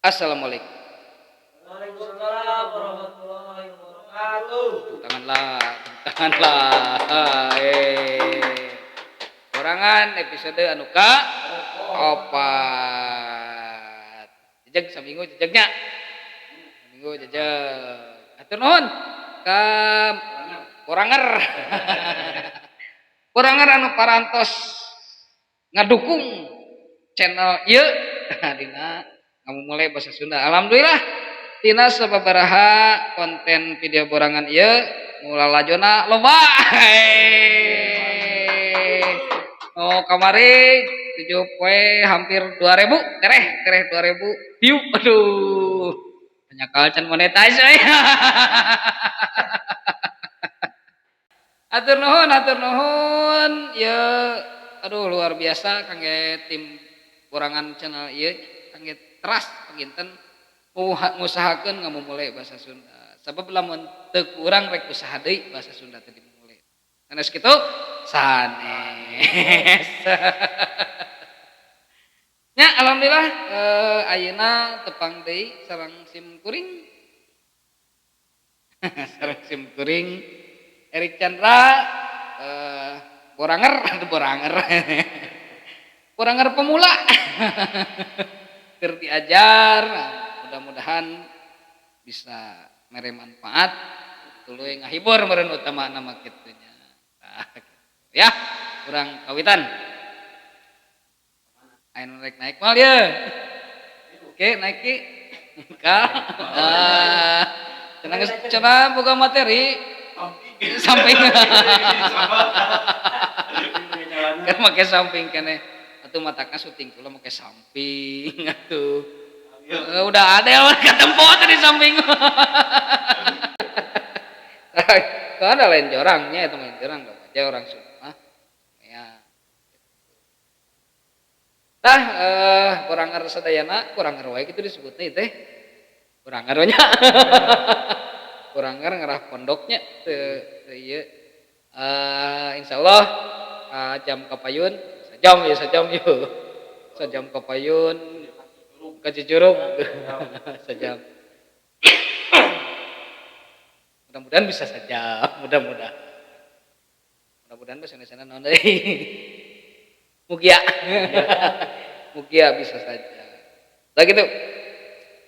Assalamualaikum. Waalaikumsalam warahmatullahi wabarakatuh. Tepuk tangan lah, tepuk tangan lah. Borangan episode anu ka opat. Jejeg saminggu jejegnya. Saminggu jejeg. Hatur nuhun ka Boranger. Boranger anu parantos ngadukung channel ieu dina ngamumule bahasa Sunda. Alhamdulillah tina sababaraha konten video borangan ieu nu lalajona loba. Oh kamari 7 poe hampir 2000 tereh tereh 2000 view. Aduh. Nyakal can monetize euy. Hatur nuhun, hatur nuhun. Ieu aduh luar biasa kangge tim borangan channel ieu kangge teras panginten ngusahakeun ngamumule bahasa Sunda. Sabab lamun teu kurang rek usaha deui bahasa Sunda teh dimumule. Sanes kitu? Sanes. Nya alhamdulillah ayeuna tepang deui sareng sim kuring. Sareng sim kuring Erik Chandra boranger atuh boranger. Boranger pemula. Keur diajar, mudah-mudahan bisa mere manfaat tuluy ngahibur meureun utamana mah kitu nya. Tah kitu ya, urang kawitan. Aya nu rek naik moal ieu? Oke, naik ki. Ka. Ah, cenah geus cenah boga materi samping. Kan make samping keneh. Atuh matakna syuting kula make samping atuh. Udah ada yang katempo teh di samping. Soalnya lain jorangnya itu lain jorang aja orang Sunda mah. Ya. Tah boranger sadayana boranger wae kitu disebutna ieu teh. Boranger nya. Boranger ngarah pondoknya teu teu ieu. Insyaallah jam kapayun sajam ya sajam yeuh. Sajam kapayun ka Cicurug sajam. Mudah-mudahan bisa saja, mudah-mudahan. Mudah-mudahan bahasa Indonesia naon deui. Mugia. Mugia bisa saja. Lah gitu.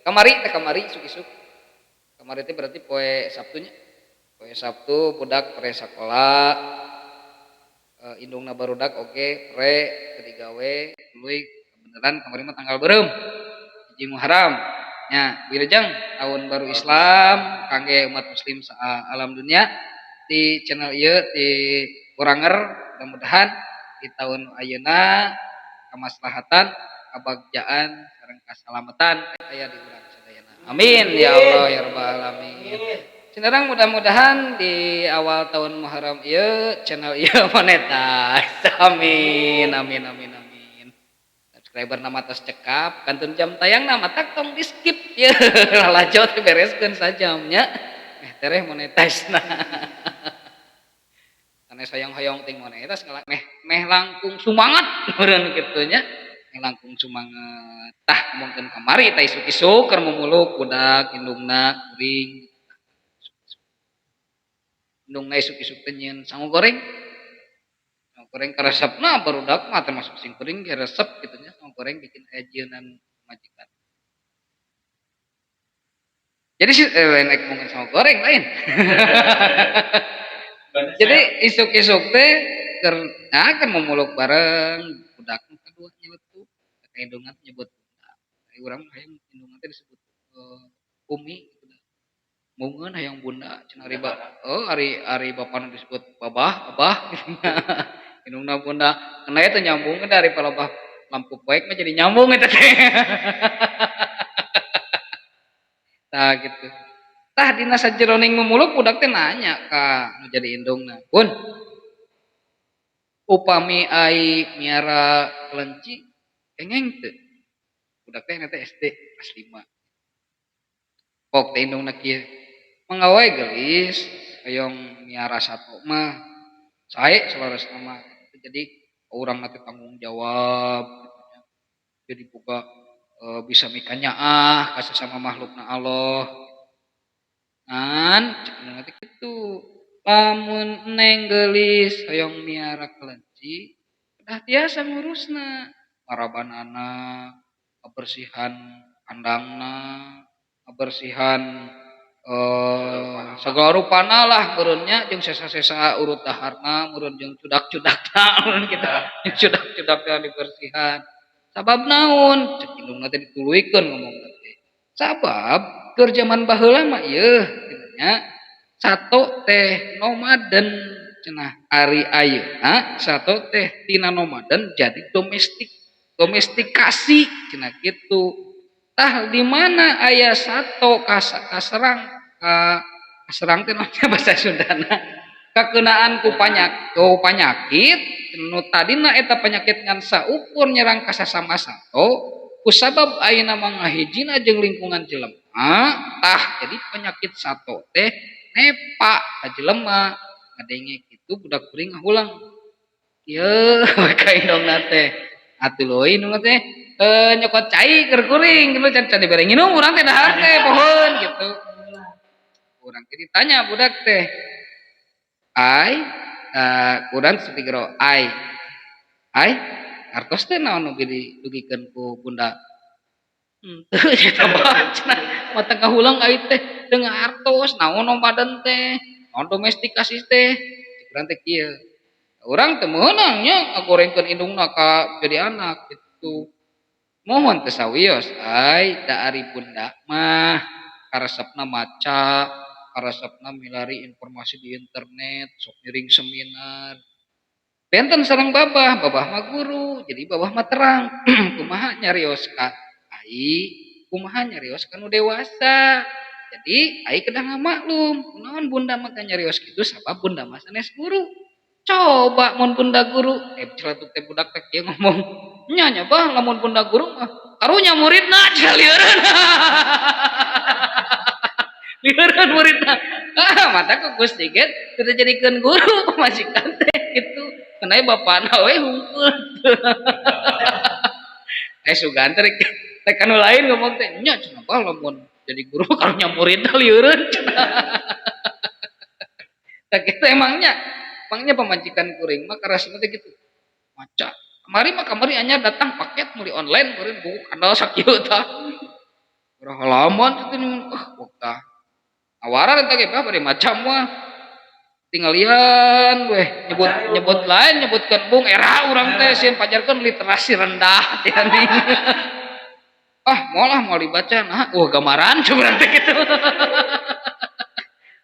Kamari teh kamari isuk-isuk. Kamari teh berarti poe Sabtunya. Poe Sabtu budak pre sakola. Indungna barudak oge pre teu digawe tuluy kabeneran kamari mah tanggal beureum. 1 Muharram. Nya wilujeng tahun baru Islam kangge umat muslim alam dunia di channel ieu di Boranger mudah-mudahan di tahun ayeuna kamaslahatan, kabagjaan sareng kasalamatan aya di urang sadayana. Amin ya Allah ya rabbal alamin. Sinareng mudah-mudahan di awal tahun Muharram ieu channel ieu monetize. Amin amin amin amin. Subscriber nama tos cekap, kantun jam tayangna matak tong di skip ye lalajo teh bereskeun sajamnya. Meh tereh monetize-na. Sanes hoyong-hoyong ting monetize meh meh langkung sumangat meureun kitu nya. Meh langkung sumangat. Tah ngomongkeun kamari tah isuk-isuk keur mumuluk budak indungna kuring. Indungna isuk-isuk teh nyieun sangu goreng. Sangu goreng karesepna barudak mah termasuk sim kuring ge resep kitu nya sangu goreng bikin ajieunan pamajikan. Jadi sih lain rek ngomongin sangu goreng lain. Jadi isuk-isuk teh keur nah kan mumuluk bareng budak nu kadua nyeletuk ka indungna teh nyebut bunda. Ari urang mah hayang indungna teh disebut umi gitu da. Embungeun hayang bunda cenah ari oh ari ari bapana disebut babah, abah gitu nya. Indungna bunda. Keun teu nyambung dari palebah lampu poek mah jadi nyambung eta teh. Tah gitu. Tah dina sajeroning mumuluk budak teh nanya ka nu jadi indungna, "Bun, upami ai miara kelenci kengeng teu?" Budak teh teh SD kelas 5. Pok teh indungna kieu, "Mangga wae geulis hoyong miara sato mah sae saleresna mah." Jadi urangna teh tanggung jawab gitu nya. Jadi boga Bisa mikanyaah ka sasama makhlukna Allah. Ngan cek indungna teh kitu, lamun neng geulis hoyong miara kelenci kedah tiasa ngurusna, marabanana, ngabersihan kandangna, ngabersihan sagala rupana lah meureun nya jeung sesa-sesa urut daharna meureun jeung cudak-cudakna meureun kitu, jeung cudak-cudakna dibersihan. Sabab naon? Cek indungna teh dituluykeun ngomongna teh. Sabab keur jaman baheula mah ieu nya sato teh nomaden cenah ari ayeuna sato teh tina nomaden jadi domestik, domestikasi cenah kitu. Tah di mana aya sato kaserang kaserang teh naon bahasa Sundana kakeunaan ku panyakit nu tadina eta penyakit ngan saukur nyerang ka sasama sato kusabab ayeuna mah ngahijina jeung lingkungan jelema tah jadi penyakit sato teh nepa ka jelema ngadenge kitu budak kuring ngahulang ieu ka indungna teh atuh leuy indungna teh nyokot cai keur kuring kitu can dibere nginum urang teh dahar teh pohoeun kitu. Urang teh ditanya budak teh ai urang seperti gero ai ai artos teh naon nu didugikeun ku bunda henteu eta mah cenah mata ngahulang ai teh teu ngaartos naon nomaden teh naon domestikasi teh urang teh kieu urang teu meunang nya ngagorengkeun indungna ka jadi anak kitu. Mohon teu sawios ai da ari bunda mah karesepna maca karesepna milari informasi di internet sok ngiring seminar benten sareng babah, babah mah guru jadi babah mah terang kumaha nyarios ka ai kumaha nyarios ka nu dewasa jadi ai kedah ngamaklum kunaon bunda mah nyarios kitu sabab bunda mah sanes guru coba mun bunda guru celetuk teh budak teh kieu ngomong nya nya bah lamun bunda guru mah karunya muridna cenah lieureun lieureun muridna ah mata ku Gusti ge teu dijadikeun guru pamajikan teh kitu kenai bapana we hungkul sugan teh rek anu lain ngomong teh nya cenah bah lamun jadi guru karunya muridna lieureun cenah tah kitu emangnya pamajikan kuring mah karasana teh kitu maca kamari mah kamari anyar datang paket meuli online meureun buku kandal sakieu tah urang halaman teh ah wah awaran eta ge bah bari maca mah tinggalian weh nyebut lain nyebutkeun bung era urang teh sieun pajarkeun literasi rendah teh anjing ah moal moal dibaca nah wah gambaran urang teh kitu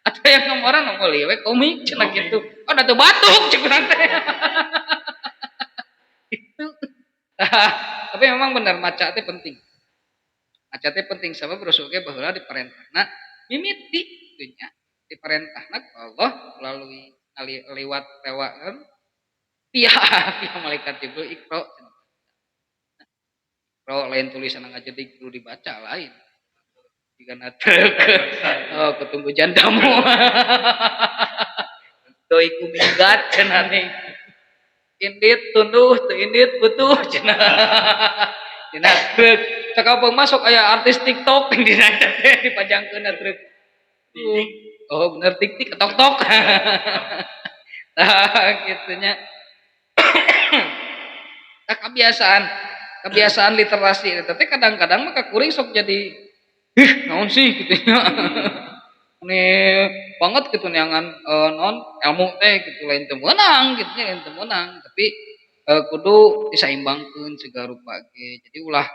atau yang gambaran meuli we komik cenah kitu oh da teu batuk cek urang teh itu. Tapi memang benar maca teh penting. Maca teh penting sabab Rasul ge baheula diparentahna mimiti kitu nya diparentahna ku Allah melalui lewat lewat via malaikat Jibril Iqra. Iqra lain tulisan ngajedik kudu dibaca lain. Jigana truk. Oh ketunggu jandamu. Doi ku minggat cenah nih. Indit tunduh teu indit butuh cenah. Dina truk. Cakap masuk aya artis TikTok dina teh dipajangkeun truk. Oh bener tik-tik tok-tok. Tah kitu nya. Tah kebiasaan literasi eta teh kadang-kadang mah ka kuring sok jadi ih naon sih kitu nya. Aneh banget gitu neangan naon ilmu teh gitu lain teu meunang kitu nya lain teu meunang tapi kudu disaimbangkeun segala rupa ge. Jadi ulah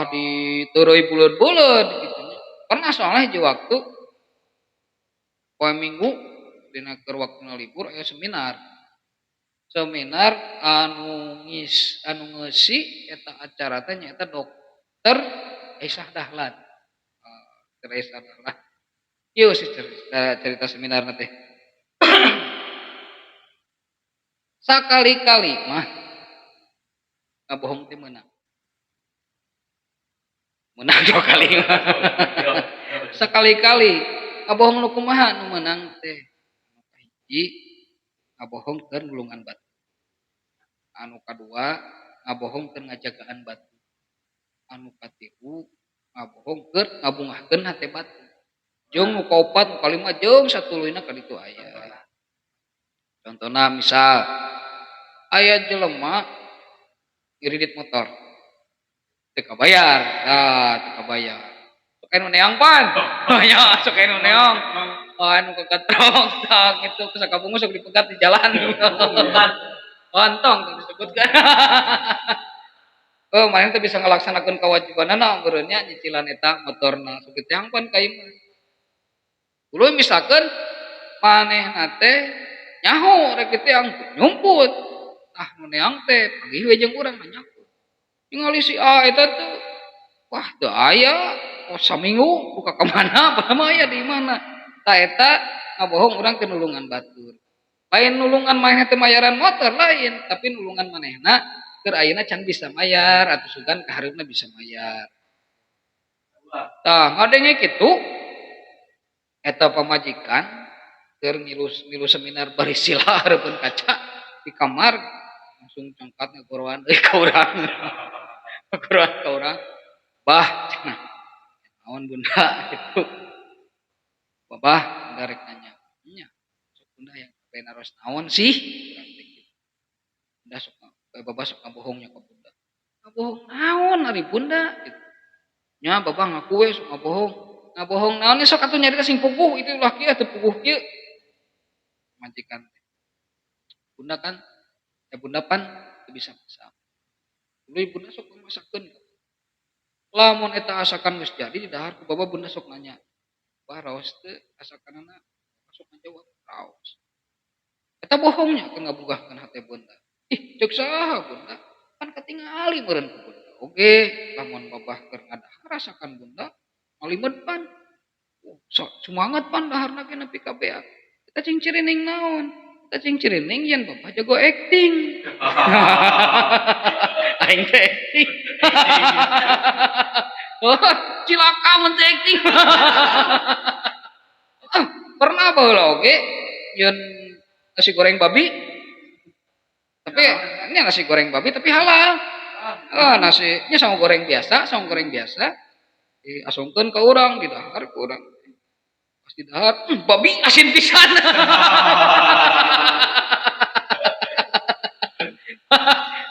diteureuy buleud-buleud kitu nya. Pernah soalnya hiji waktu poe Minggu dina keur waktuna libur aya seminar. Seminar anu ngeusi eta acara teh nyaeta Dokter Aisyah Dahlan. Dokter Aisyah Dahlan. Ieu sih cerita seminarna teh. Sakali-kali mah ngabohong teh meunang. Meunang dua kali mah. Sakali-kali ngabohong nu kumaha nu meunang teh. Anu kahiji ngabohong keur nulungan batu. Anu kadua ngabohong keur ngajagaan batu. Anu katilu ngabohong keur ngabungahkeun hate batur. Jeung nu kaopat, nu kalima jeung satuluyna ka ditu aya. Contohna misal aya jelema ngiridit motor. Teu kabayar, tah teu kabayar. Sok aya nu neang pan. Nya sok aya nu neang. Oh, anu kakatrok tah kitu ku sakabungu sok dipegat di jalan. Ontong teu disebutkan. Oh, manehna teh bisa ngalaksanakeun kewajibanana meureun nya nyicilan eta motorna sok diteang pan ka imah. Tuluy misalkeun manehna teh nyaho rek diteang nyumput. Tah nu neang teh panggih we jeung urang nanyakeun. Ningali si A eta teh wah teu aya, oh saminggu buka ka mana padahal mah aya di imahna. Tah eta ngabohong urang keur nulungan batur. Lain nulungan manehna teh mayaran motor lain, tapi nulungan manehna keur ayeuna can bisa mayar atuh sugan ka hareupna bisa mayar. Tah ngadenge kitu eta pamajikan keur ngilu seminar bari sila hareupeun kaca di kamar langsung congkat ngagoroan euy ka urang. Ngagoroan ka urang. Bah cenah. Naon bunda kitu. Babah bunda rek nanya. Nya sok bunda hayang naros naon sih? Urang teh kitu. Bunda sok babah sok ngabohong nya ka bunda. Ngabohong naon ari bunda kitu. Nya babah ngaku we sok ngabohong. Ngabohong naon sok atuh nyarita sing puguh itu ulah kieu teu puguh kieu. Majikan teh. Bunda kan ya bunda pan teu bisa masak. Tuluy bunda sok masakeun. Lamun eta asakan geus jadi didahar ku babah bunda sok nanya. Bah raos teu asakanana sok ngajawab raos. Eta bohongnya keur ngabungahkeun hate bunda. Ih ceuk saha bunda? Pan katingali meureun ku bunda. Oge lamun babah keur ngadahar asakan bunda ngalimed pan. Oh, sok sumanget pan daharna ge nepi ka beak. Eta cing cirining naon? Eta cing cirining yen babah jago acting. Aing teh acting. Oh, cilaka mun teh acting. Ah, pernah baheula oge nyeun nasi goreng babi. Tapi ini nasi goreng babi tapi halal. Ah, nasi nya sama goreng biasa, sama goreng biasa. Diasongkeun ka urang, didahar ku urang. Pas didahar, babi asin pisan.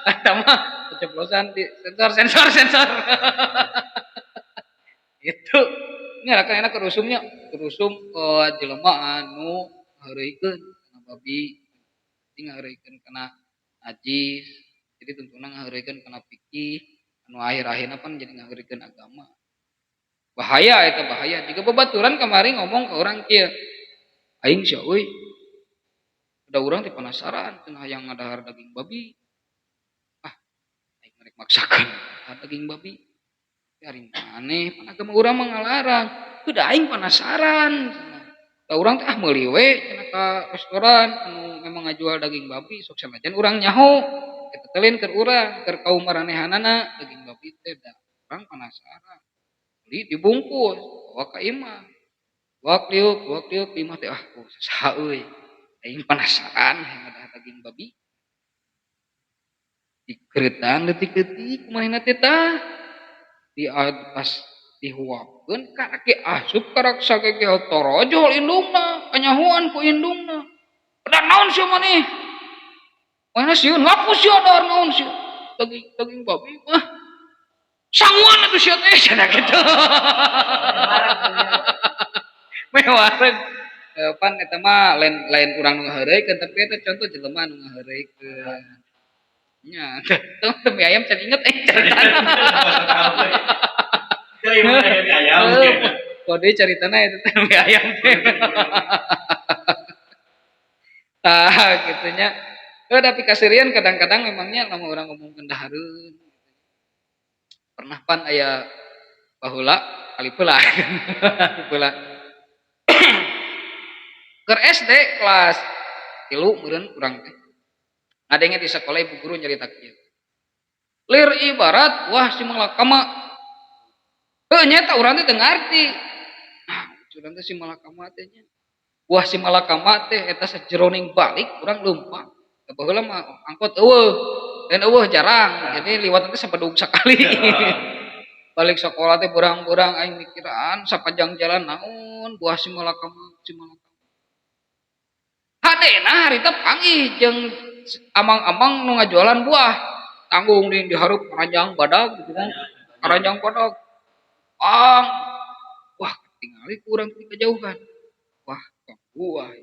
Eta mah keceplosan di sensor sensor sensor. Itu. Ini kan enak kerusumnya, kerusum jelema anu ngaheureuykeun kana babi, jadi ngaheureuykeun kana najis, jadi tentuna ngaheureuykeun kana fikih, anu akhir-akhirna pan jadi ngaheureuykeun agama. Bahaya eta bahaya. Jiga babaturan kamari ngomong ke urang kieu. Aing sia euy. Da urang teh penasaran cenah hayang ngadahar daging babi. Ah, aing rek maksakeun ngadahar daging babi. Tapi ari maneh pan agama urang mah ngalarang. Heuh da aing penasaran cenah. Da urang teh ah meuli we cenah ka restoran anu memang ngajual daging babi sok sanajan urang nyaho. Eta teh lain keur urang, keur kaum maranehanana daging babi teh da urang penasaran. Beli dibungkus, bawa ka imah. Luak liuk di imah teh ah saha euy. Aing penasaran hayang ngadahar daging babi. Dikeureutan leutik-leutik kumanehna teh tah. Di pas dihuapkeun karak ge asup karak sagegel torojol indungna, kanyahoan ku indungna. Pedar naon sia maneh? Manehna sieun ngaku sia dahar naon sia? Daging babi mah. Sanguan atuh sia teh cenah kitu. Meh wareg. Pan eta mah lain urang nu ngaheureuykeun tapi eta contoh jelema anu ngaheureuykeun. Nya, teu mie ayam can inget euy caritana. Kode caritana eta teh mie ayam teh. Tah kitu nya. Heuh tapi kaserian kadang-kadang memangnya lamun urang ngomongkeun dahareun. Pernah pan aya baheula kali peula. Peula. Keur SD kelas 3 meureun urang teh. Ngadenge di sekolah ibu guru nyarita kieu. Lir ibarat wah si malakama. Heuh nya eta urang teh teu ngarti. Nah, urang teh si malakama teh nya. Wah si malakama teh eta sajeroning balik urang leumpang. Baheula mah angkot eueuh. Dan eueuh jarang. Jadi liwat teh sabedug sakali. Balik sekolah teh berang-berang aing mikiran sapanjang jalan naon buah si malakama si malakama. Hadena harita panggih jeung amang-amang nu ngajualan buah. Tanggung di dihareup karanjang badag gitu kan. Karanjang badag. Ang. Wah, tingali ku urang ti kajauhan. Wah, buah.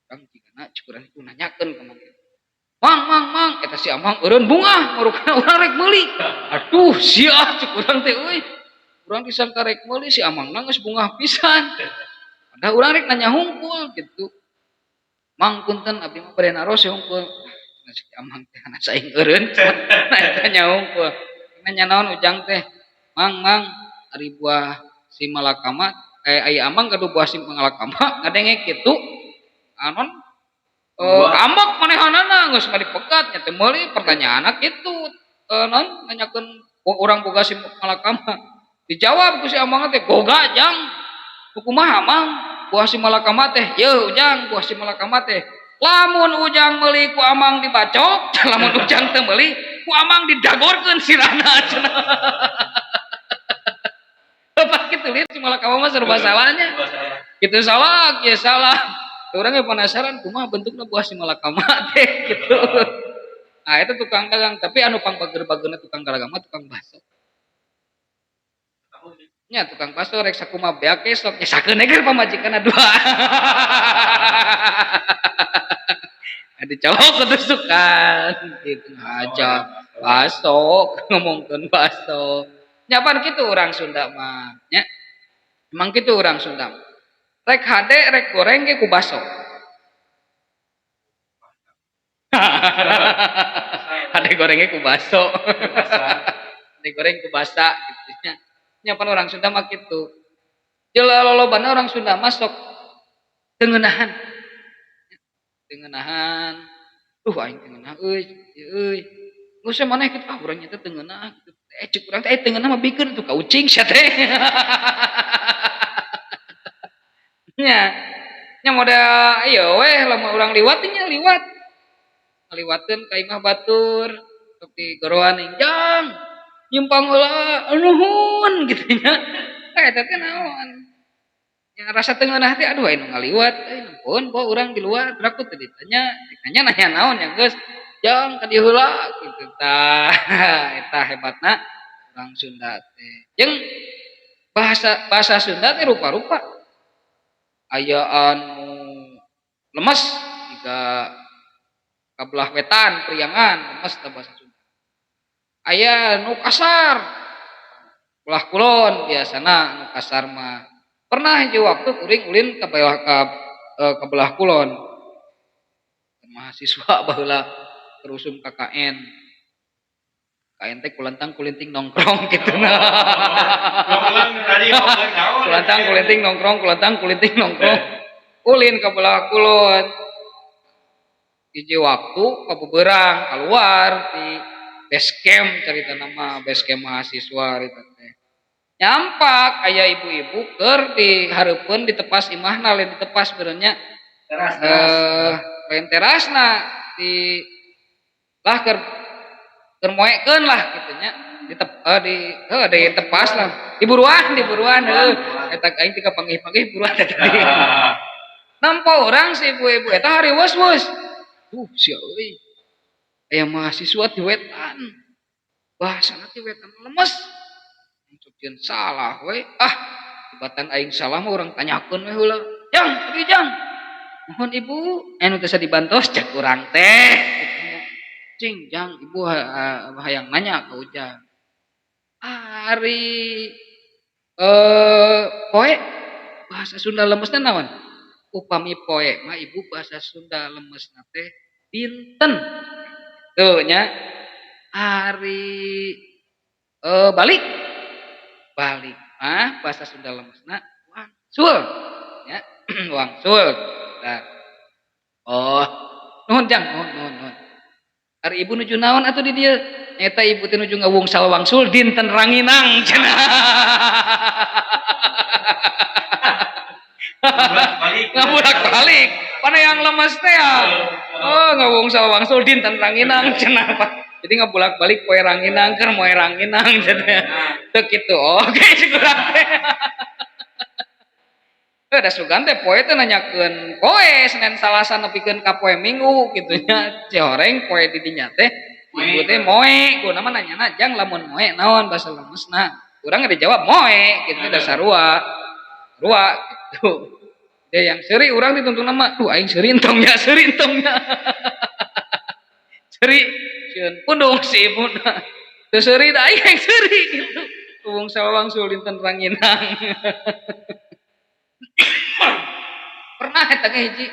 Urang jigana cek urang ku nanyakeun ka maneh. Mang, mang, mang, eta si amang eureun bungah, marukana urang rek meuli. Aduh, sia cek urang teh euy. Urang disangka rek meuli si amangna geus bungah pisan. Padahal urang rek nanya hungkul gitu. Mang punten abdi mah bade naros hungkul. Nah, si amang teh anak saing eureun. Nanya hungkul. Nanya naon ujang teh? Mang, mang, ari buah si malakama aya amang gaduh buah si malakama ngadenge kitu. Anon ambek manehanana geus dipegat nya teh meuli pertanyaanna kitu. Non nanyakeun urang boga si malakama. Dijawab ku si amang teh goga jang. Kumaha mang buah si malakama teh? Yeuh ujang buah si malakama teh. Lamun ujang meuli ku amang dibacok, lamun ujang teu meuli ku amang didagorkeun sirahna cenah. Bapak kitu lihat si malakama mah serba salahnya. Kitu salah, kieu salah. Orangnya penasaran kumaha bentukna buah si malakama teh gitu. Nah, itu tukang dagang, tapi anu pangbager-bagerna tukang dagang mah tukang bakso. Nya tukang bakso rek sakumaha beak ge sok nyesakeun ge pamajikanna dua. Dicolok ketusukan gitu aja bakso ngomongkeun bakso. Nya pan kitu urang Sunda mah nya. Emang kitu urang Sunda. Rek hade rek goreng ge ku baso. Hade gorengnya ku baso. Hade goreng ku basa gitu nya. Nya pan orang Sunda mah kitu. Jeula lolobana orang Sunda mah sok teu ngeunahan. Teu ngeunahan. Duh aing teu ngeunah euy, ieu euy. Geus maneh kitu ah urang nya teh teu ngeunah kitu. Cek urang teh teu ngeunah mah bikeun atuh ka ucing sia teh. Nya, nya model ieu weh lamun urang liwat nya liwat. Ngaliwateun ka imah batur, sok digoroan jang nyimpang heula nuhun gitu nya. Eta teh naon? Nya rasa teu ngeunah teh aduh aya nu ngaliwat euy nuhun bawa urang di luar raku teh ditanya, ditanya nanya naon nya geus jang ka dieu heula kitu tah. Eta hebatna urang Sunda teh. Jeung bahasa Sunda teh rupa-rupa. Aya anu lemes jiga kabelah wetan Priangan lemes tah bahasa Sunda. Aya nu kasar belah kulon biasana nu kasar mah. Pernah hiji waktu kuring ulin ka belah kulon. Mahasiswa baheula terusum KKN. KKN teh kulantang kulinting nongkrong gitu nah. Kulantang kulinting nongkrong, kulantang kulinting nongkrong. Ulin ka belah kulon. Hiji waktu kabeberang keluar di base camp carita nama base camp mahasiswa harita teh. Nyampak aya ibu-ibu keur dihareupeun ditepas imahna lain ditepas beureunnya. Teras. Lain terasna di lah keur moekeun lah kitu nya. Ditepas lah. Diburuan heuh. Eta aing teh kapanggih-panggih buruan teh tadi. Nampa urang si ibu-ibu eta hariweus-weus. Duh sia euy. Aya mahasiswa ti wetan. Bahasana ti wetan lemes. Cuk salah we. Ah, tibatan aing salah mah urang tanyakeun we heula. Jang, pergi jang. Mohon ibu, anu teu dibantos cek urang teh. Cing jang ibu hayang nanya ka ujang. Ari poe bahasa Sunda lemesna naon? Upami poe mah ibu bahasa Sunda lemesna teh dinten. Tuh nya. Ari balik. Balik mah bahasa Sunda lemesna wangsul. Nya, wangsul. Nah. Oh, nuhun jang, nuhun. Ari ibu nuju naon atuh di dieu? Eta ibu teh nuju ngawungsal wangsul dinten ranginang cenah. Ngabulak-balik. Pana yang lemes teh ya. Oh, ngawungsal wangsul dinten ranginang cenah. Jadi ngabolak-balik poe ranginang keur moe ranginang cenah. Teu kitu. Oke syukur teh. Da sugan teh poe teh nanyakeun poe Senin Salasa nepikeun ka poe Minggu kitu nya. Cihoreng poe di dinya teh ibu teh moe, guna mah nanyana jang lamun moe naon bahasa lemesna. Urang dijawab moe kitu da sarua. Sarua gitu. Dia yang seuri urang dituntun mah, duh aing seuri entong nya, seuri entong nya. Seuri sieun pundung si ibuna. Teu seuri da aing yang seuri gitu. Hubung sawangsul dinten ranginang. Pernah eta ge hiji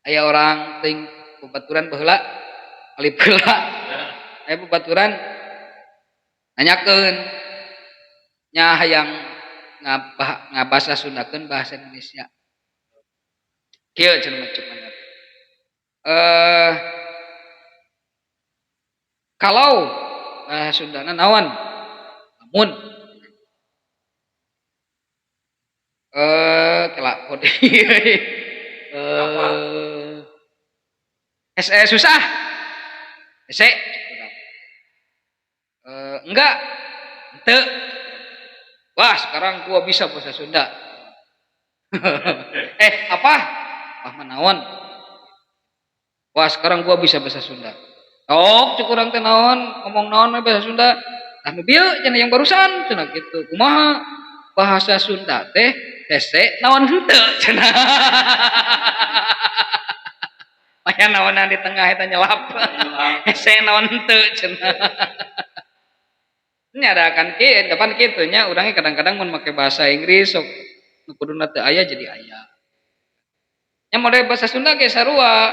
aya orang teuing babaturan baheula alip heula. Aya babaturan nanyakeun nya hayang ngabasa Sundakeun bahasa Indonesia. Kieu cenah mah cek manehna. Kalau bahasa Sundana naon? Lamun kela kode. SE susah. SE. Enggak. Henteu. Wah, sekarang gua bisa bahasa Sunda. Apa? Wah, mah naon? Wah, sekarang gua bisa bahasa Sunda. Sok cek urang teh naon, ngomong naon we bahasa Sunda. Tah nu bieu cenah yang barusan cenah kitu. Kumaha? Bahasa Sunda teh hese naon henteu cenah. Maya naonan di tengah eta nyelap. Hese naon henteu cenah. Nya ada kan kieu, kapan kitu nya urangnya kadang-kadang mun make bahasa Inggris sok nu kuduna teu aya jadi aya. Nya model bahasa Sunda ge sarua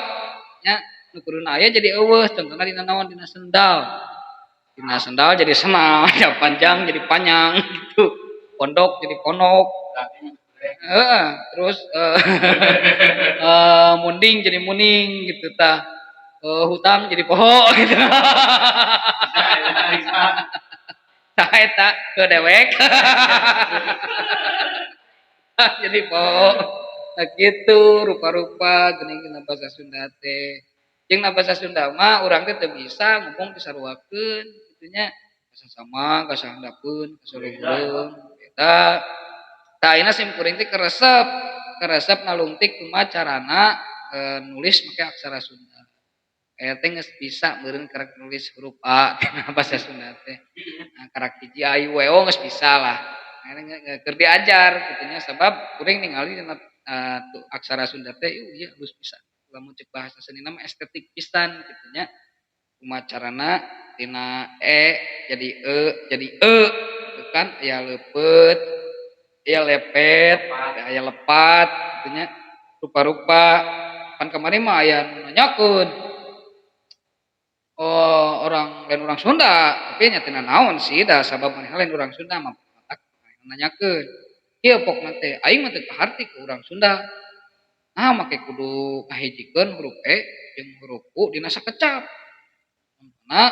nya nu kuduna aya jadi eueuh, contohna dina naon dina sendal. Dina sendal jadi senal, ya panjang jadi panjang gitu. Pondok jadi pondok. Heeh, terus munding jadi muning gitu tah. Hutang jadi poho gitu. Tah eta ke dewek. Jadi poho. Nah kitu rupa-rupa geuning dina bahasa Sunda teh. Jeung na bahasa Sunda mah urang teh teu bisa ngomong disaruakeun kitu nya. Kasasama, kasahandapeun, kasaluhureun eta. Tah ayeuna sim kuring teh keresep, keresep nalungtik kumaha carana nulis make aksara Sunda. Aya teh geus bisa meureun karek nulis huruf A dina bahasa Sunda teh. Nah, karak hiji a i u e o geus bisa lah. Ayeuna keur diajar kitu nya sabab kuring ningali dina aksara Sunda teh ieu geus bisa. Lamun cek bahasa senina mah estetik pisan kitu nya. Kumaha carana tina e jadi e jadi e gitu kan aya leupeut, aya lepet, aya lepat kitu nya. Rupa-rupa pan kamari mah aya nu nanyakeun. Oh, orang lain orang Sunda, tapi nya teu naon sih da sabab manehna lain urang Sunda mah matak nanyakeun. Ieu pokna teh aing mah teu kaharti ku urang Sunda. Nah make kudu ngahijikeun huruf e jeung huruf u dina sakecap. Contohna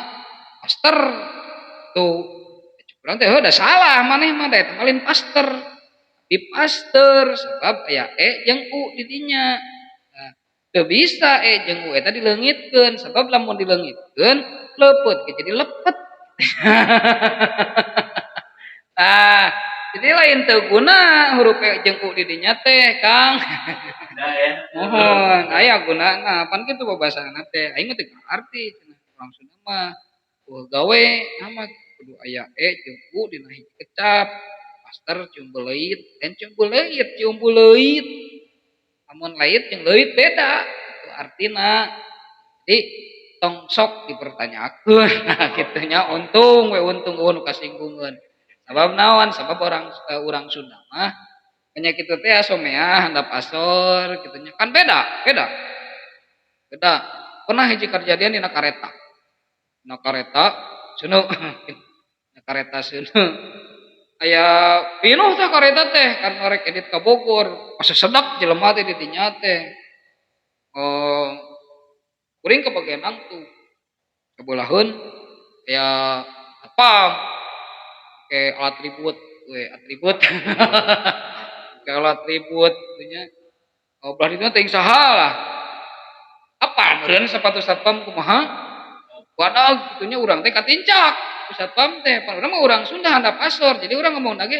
paster tuh. Cek urang teh heuh da salah maneh mah da eta mah lain paster. Di paster sabab aya e jeung u di dinya. Nah, teu bisa e jeung u eta dileungitkeun sabab lamun dileungitkeun leupeut ge jadi lepet. Tah, jadi lain teu guna huruf e jeung u di dinya teh, Kang. Mohon, aya gunana pan kitu babasana teh. Aing mah teu kaharti cenah urang Sunda mah. Eueuh gawe mah kudu aya e jeung u dina hiji kecap. Paster ciumbuleuit, lain ciumbuleuit, ciumbuleuit. Lamun lait jeung leuit beda itu artina. Jadi tong sok dipertanyakeun nah kitu nya untung we untung eueuh nu kasinggungeun. Sabab naon? Sabab orang urang Sunda mah nya kitu teh someah handap asor kitu nya. Kan beda, beda. Beda. Pernah hiji kajadian dina kareta. Dina kareta seuneu. Dina kareta seuneu. Aya pinuh teh kareta teh kan rek edit ka Bogor. Asa sedak jelema teh di dinya teh. Oh, kuring ka bagian nangtung. Kabeulah aya satpam. Ke alat ribut, we atribut. Ke alat ribut kitu nya. Oh, belah ditu teh saha lah. Apa meureun sepatu satpam kumaha? Wadah gitunya urang teh katincak ku satpam teh, pan urang mah urang Sunda handap asor, jadi urang ngomong lagi,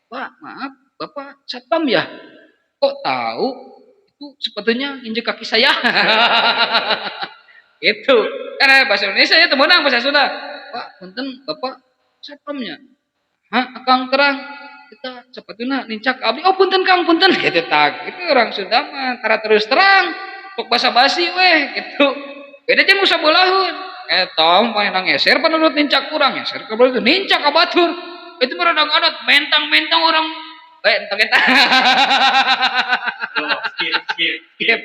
"Pak, maaf, Bapak satpam ya? Kok tahu itu sepatunya injek kaki saya?" Gitu. Kan bahasa Indonesia ya teu meunang bahasa Sunda. "Pak, punten, Bapak satpamnya?" "Hah, Akang terang kita sepatuna nincak abdi." "Oh, punten Kang, punten." Gitu tah. Gitu orang Sunda mah tara terus terang, sok basa-basi weh gitu. Beda jeung nu sabeulah. Eta mah ngeser panurut nincak urang, ngeser ka itu nincak ka batur. Itu mah rada ngadat mentang-mentang orang entong eta. Skip, skip. Skip.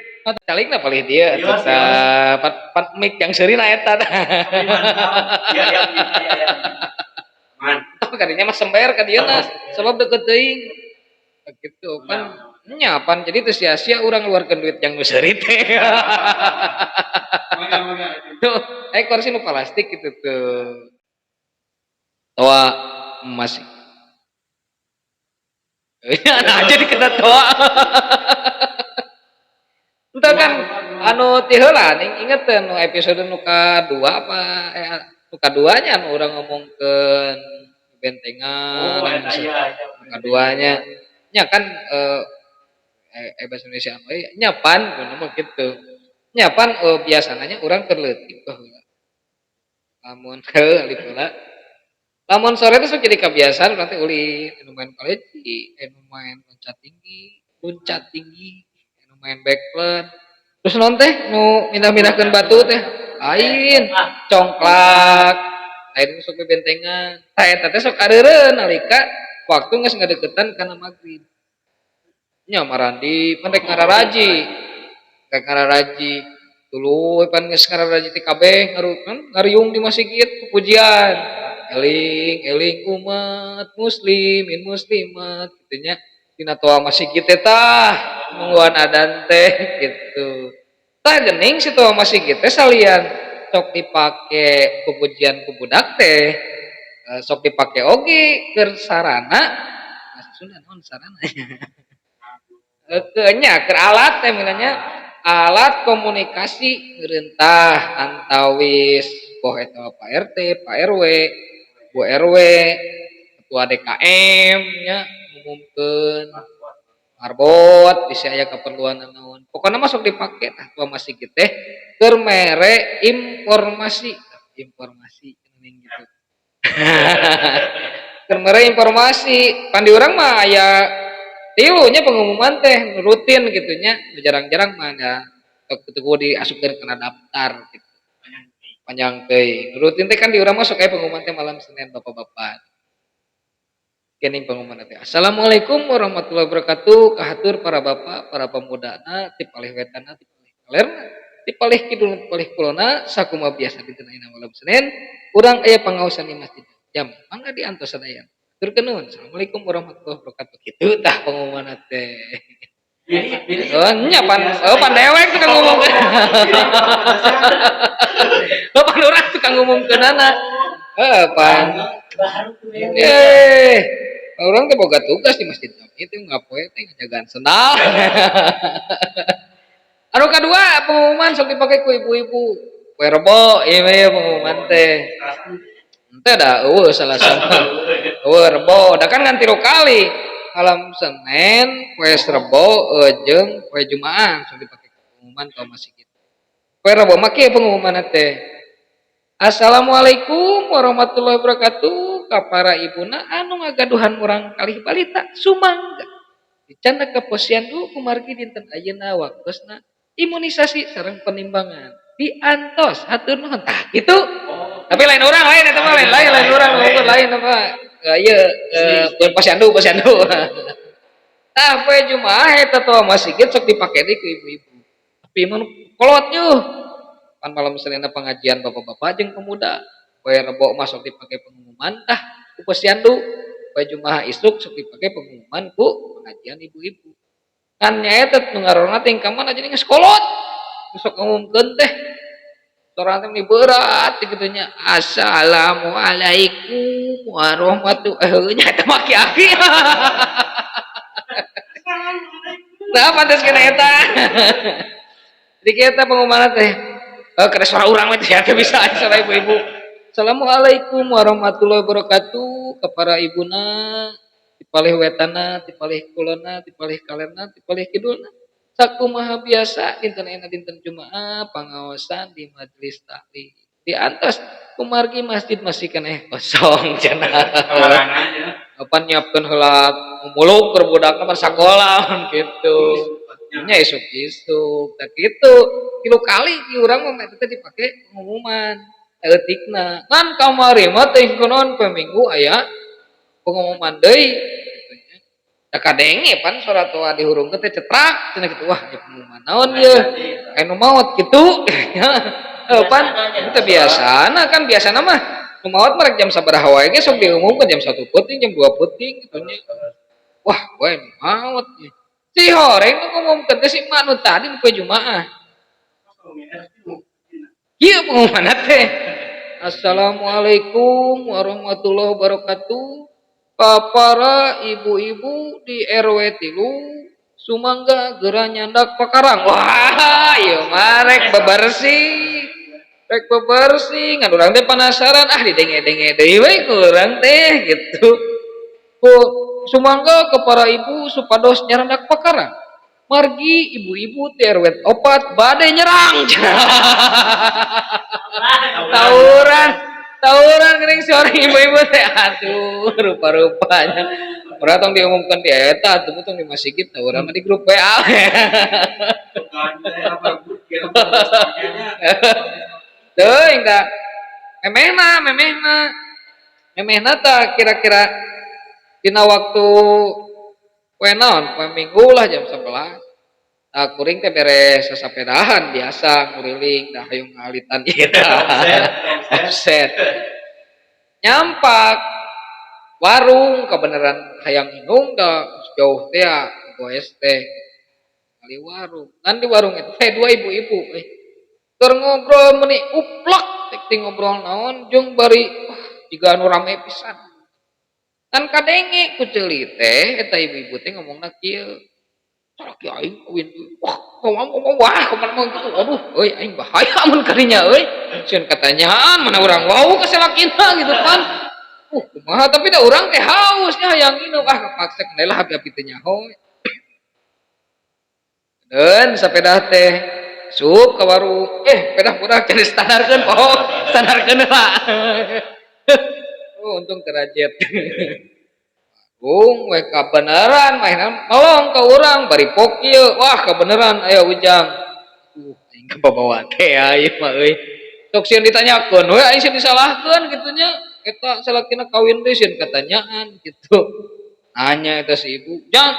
Calikna palih dieu Yos, eta pat pat mic yang seurina eta. Tapi mantap. Iya, iya, iya, iya. Mantap kadinya mah sember ka dieu na sebab deket teuing. Gitu pan nya pan jadi teu sia-sia urang ngeluarkeun duit yang nu seuri teh. Tuh, kursi nu plastik gitu tuh. Toa masih. Nah, jadi kena toa. Entah kan anu ti heula ning inget teu nu episode nu kadua apa nu kaduanya anu urang ngomongkeun bentengan. Oh, eta iya, iya. Nu kaduanya nya kan bahasa Indonesia anu nya pan kudu mah kitu. Nya pan biasana nya urang keur leutik baheula. Lamun heuh alif heula. Lamun sore teh sok jadi kebiasaan urang teh ulin, anu main paleci, anu main loncat tinggi, anu main backflip. Terus naon teh nu mindah-mindahkeun batu teh? Lain, congklak. Lain sok bebentengan. Tah eta teh sok areureun nalika waktu geus ngadeukeutan kana magrib. Nya marandi pan rek ngararaji. Rek ngararaji. Tuluy pan geus ngararaji teh kabeh ngariung di masjid pujian. Eling eling umat muslimin muslimat kitu nya. Dina toa masjid teh tah nungguan adan teh gitu. Tah geuning si toa masjid teh salian sok dipake pupujian ku budak teh, sok dipake oge keur sarana bahasa Sunda naon sarana nya. Nya keur alat teh nya alat komunikasi ngeurentah antawis boh eta Pak RT, Pak RW, Bu RW, ketua DKM nya ngumumkeun marbot bisi aya keperluan naon. Pokona mah sok dipake tah toa masjid teh keur mere informasi, informasi geuning gitu. Keur mere informasi, pan di urang mah aya tilu nya pengumuman teh rutin kitu nya, jarang-jarang mah da teu kudu diasupkeun kana daftar gitu. Panjang teuing. Rutin teh kan di urang mah sok aya pengumuman teh malam Senin bapak-bapak. Geuning pengumuman teh. Assalamualaikum warahmatullahi wabarakatuh. Kahatur para bapak, para pemudana ti palih wetanna, ti palih kalerna, ti palih kidul, ti palih kulonna, sakumaha biasa dinten ayeuna malam Senin, urang aya pangaosan di masjid. Jam mangga diantos sadayana. Hatur nuhun. Assalamualaikum warahmatullahi wabarakatuh. Kitu tah pengumuman teh. Oh nya pan oh pan dewek tukang ngumumkeun. Oh pan urang tukang ngumumkeunana. Heuh pan. Eh, urang teh boga tugas di masjid itu ngapoe teh ngajagaan sendal. Anu kadua pengumuman sok dipake ku ibu-ibu. Poe Rebo ieu mah pengumuman teh. Henteu da eueuh Salasa mah. Eueuh Rebo, da kan ngan tilu kali. Malam Senin, poe Rebo jeung poe Jumaah sok dipake pengumuman ka masjid. Poe Rebo mah kieu pengumumanna teh. Assalamualaikum warahmatullahi wabarakatuh ka para ibuna anu ngagaduhan murang kalih balita sumangga dicandak ka posyandu kumargi dinten ayeuna waktosna imunisasi sareng penimbangan diantos hatur nuhun. Tah kitu. Tapi lain urang lain eta mah lain lain lain urang lain apa ieu posyandu posyandu. Tah poe Jumaah eta toa masjid sok dipake deui ku ibu-ibu. Tapi mah kolot yuh. Pan malam Senin pengajian bapak-bapak jeung pemuda. Poe Rebo mah sok dipake pengumuman tah ku posyandu. Poe Jumaah isuk sok dipake pengumuman ku pengajian ibu-ibu. Kan nyaeta nu ngarorna teh ka mana jadi geus kolot. Sok ngumumkeun teh. Sorana teh meni berat kitu nya. Assalamualaikum warahmatullahi heuh nya eta mah aki-aki. Nah, pantes kena eta. Jadi kita pengumuman teh. Kada suara urang mah teh bisa suara ibu-ibu. Assalamualaikum warahmatullahi wabarakatuh kepada ibuna di palih wetana, di palih kulona, di palih kalerna, di palih kidulna. Sakumaha biasa dinten ayeuna dinten Jumaah pangaosan di majelis taklim. Di antos kumargi masjid masih keneh kosong cenah. Kapan nyiapkeun heula muluk keur budakna pan sakola gitu. Nya isuk-isuk tah kitu. 3 kali ki urang mah eta teh dipake pengumuman. Leutikna. Ngan kamari mah teh kunaon poe Minggu aya pengumuman deui kitu nya. Da kadenge pan suara toa dihurungkeun teh cetrak cenah kitu, wah ieu pengumuman naon ieu? Aya nu maot kitu. Heuh pan teu biasana kan biasana mah nu maot mah rek jam sabaraha wae ge sok diumumkeun jam 1 peuting, jam 2 peuting kitu nya. Wah, wae nu maot ieu. Si horeng nu ngumumkeun teh si emak nu tadi nu poe Jumaah. Kieu pengumumanna teh. Assalamualaikum warahmatullahi wabarakatuh. Ka para ibu-ibu di RW 3 sumangga geura nyandak pakarang. Wah, ieu mah rek bebersih. Rek bebersih ngan urang teh penasaran ah didenge-denge deui we ku urang teh gitu. Ku sumangga ke para ibu supados nyarandak pakarang. Margi ibu-ibu ti RW 4 bade nyerang. Tawuran, tawuran geuning seorang ibu-ibu teh aduh rupa-rupanya. Urang tong diumumkeun di eta atuh tong di masjid tawuran mah di grup WA. Teuing da memehna memehna. Memehna tah kira-kira dina waktu poe naon poe Minggu lah jam 11. Nah, kuring teh beres sasapedahan biasa nguriling da hayung ngalitan ieu offset. Nyampak warung kebenaran hayang inung da jauh teh ya goes teh kali warung. Ngan di warung itu teh dua ibu-ibu keur ngobrol meuni uplek teh ngobrol naon jeung bari wah jiga anu rame pisan. Kan kadenge ku ceuli teh eta ibu-ibu teh ngomongna kieu. Salaki aing kawin deui. Wah, wah kumaha gitu. Aduh, euy aing bahaya mun kadinya euy. Sieun katanyaan mana urang wau ka salakina gitu kan. Kumaha tapi da urang teh haus nya hayang inum ah kapaksa keneh lah api-api teh nyaho. Dan sapeda teh sup ka warung. Pedah budak jadi standarkeun poho, standarkeun heula. Oh, untung terajet. Warung we kabeneran mainan melong ka urang bari pok ieu. Wah, kabeneran aya Ujang. Aing kababawa teh ieu mah euy. Sok sieun ditanyakeun we aing sieun disalahkeun kitu nya. Eta salakina kawin deui sieun katanyaan kitu. Nanya eta si ibu, "Jang,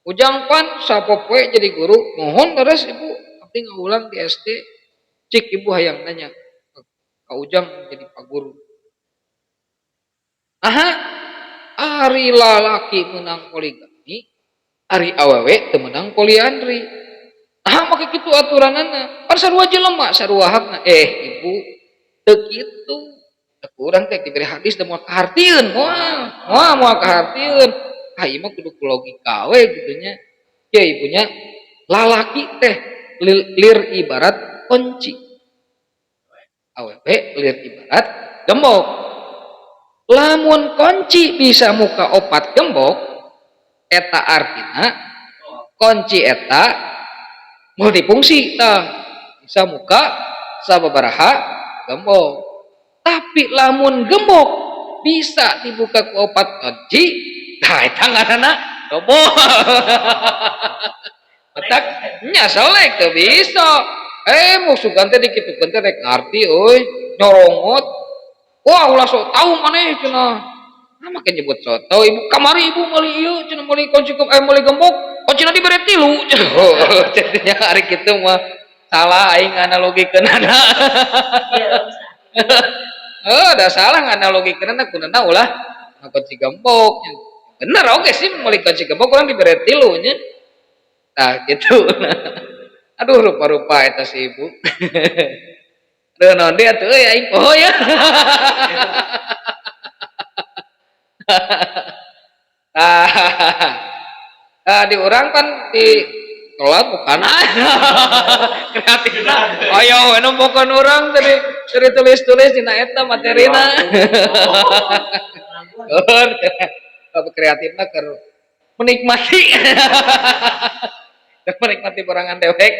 Ujang pan sapopoe jadi guru, mohon leres ibu abdi ngawulang di SD." Cik ibu hayang nanya ka Ujang jadi paguru. Aha, ari lalaki menang poligami, ari awewe teu menang poliandri. Aha make kitu aturanana. Pan sarua jelema, sarua hakna. Ibu teu kitu. Ku urang teh diberi hadis da moal kahartieun, moal moal kahartieun. Ah ieu mah kudu ku logika we kitu nya. Kieu ibunya lalaki teh lir ibarat kunci. Awewe lir ibarat gembok. Lamun kunci bisa muka opat gembok, eta artina kunci eta multifungsi tah bisa muka sababaraha gembok. Tapi lamun gembok bisa dibuka ku opat kunci, tah eta ngaranna dobol. Matak nya selek teu bisa. Mu sugan teh dikitukeun teh rek ngarti euy, nyorongot. Wah, ulah sok tahu maneh cenah. Nah, make nyebut sok tahu ibu kamari ibu meuli ieu cenah meuli kunci meuli gembok, kuncina dibere 3. Jadinya ari kitu mah salah aing nganalogikeunana. Heuh, da salah nganalogikeunana kunana ulah kunci gembok. Bener oge sih meuli kunci gembok urang dibere 3 nya. Tah kitu. Aduh rupa-rupa eta si ibu. Aduh naon deui atuh euy aing poho ya. Di urang kan di Telat bukan kreatif. Ayo, we nempokeun urang tadi tadi tulis-tulis dina eta materina. Keur kreatifna keur menikmati. Keur menikmati borangan dewek.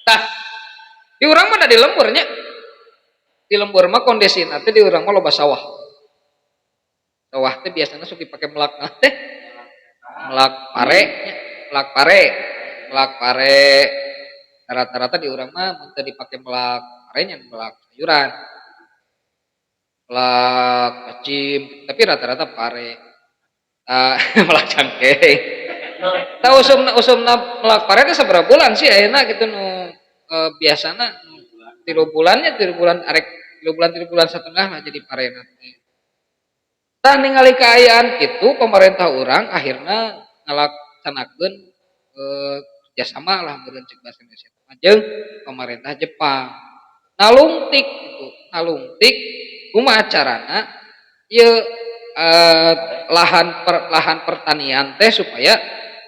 Tah, di urang mah da di lembur nya. Di lembur mah kondisina teh di urang mah loba sawah. Sawah teh biasana sok dipake melak teh. Melak pare nya, melak pare. Melak pare rata-rata di urang mah mun teu dipake melak pare nya melak sayuran. Melak cacim, tapi rata-rata pare. Melak cangkeng. Tah, usumna melak pare teh sabaraha bulan sih ayeuna gitu nu biasana 3 bulan nya, 3 bulan arek 3 bulan, 3 bulan setengah lah jadi parena teh. Tah, ningali kaayaan kitu, pemerintah urang akhirna ngalaksanakeun kerjasama lah meureun cek bahasa Indonesia mah jeung pemerintah Jepang. Nalungtik gitu, nalungtik kumaha carana ieu lahan pertanian teh supaya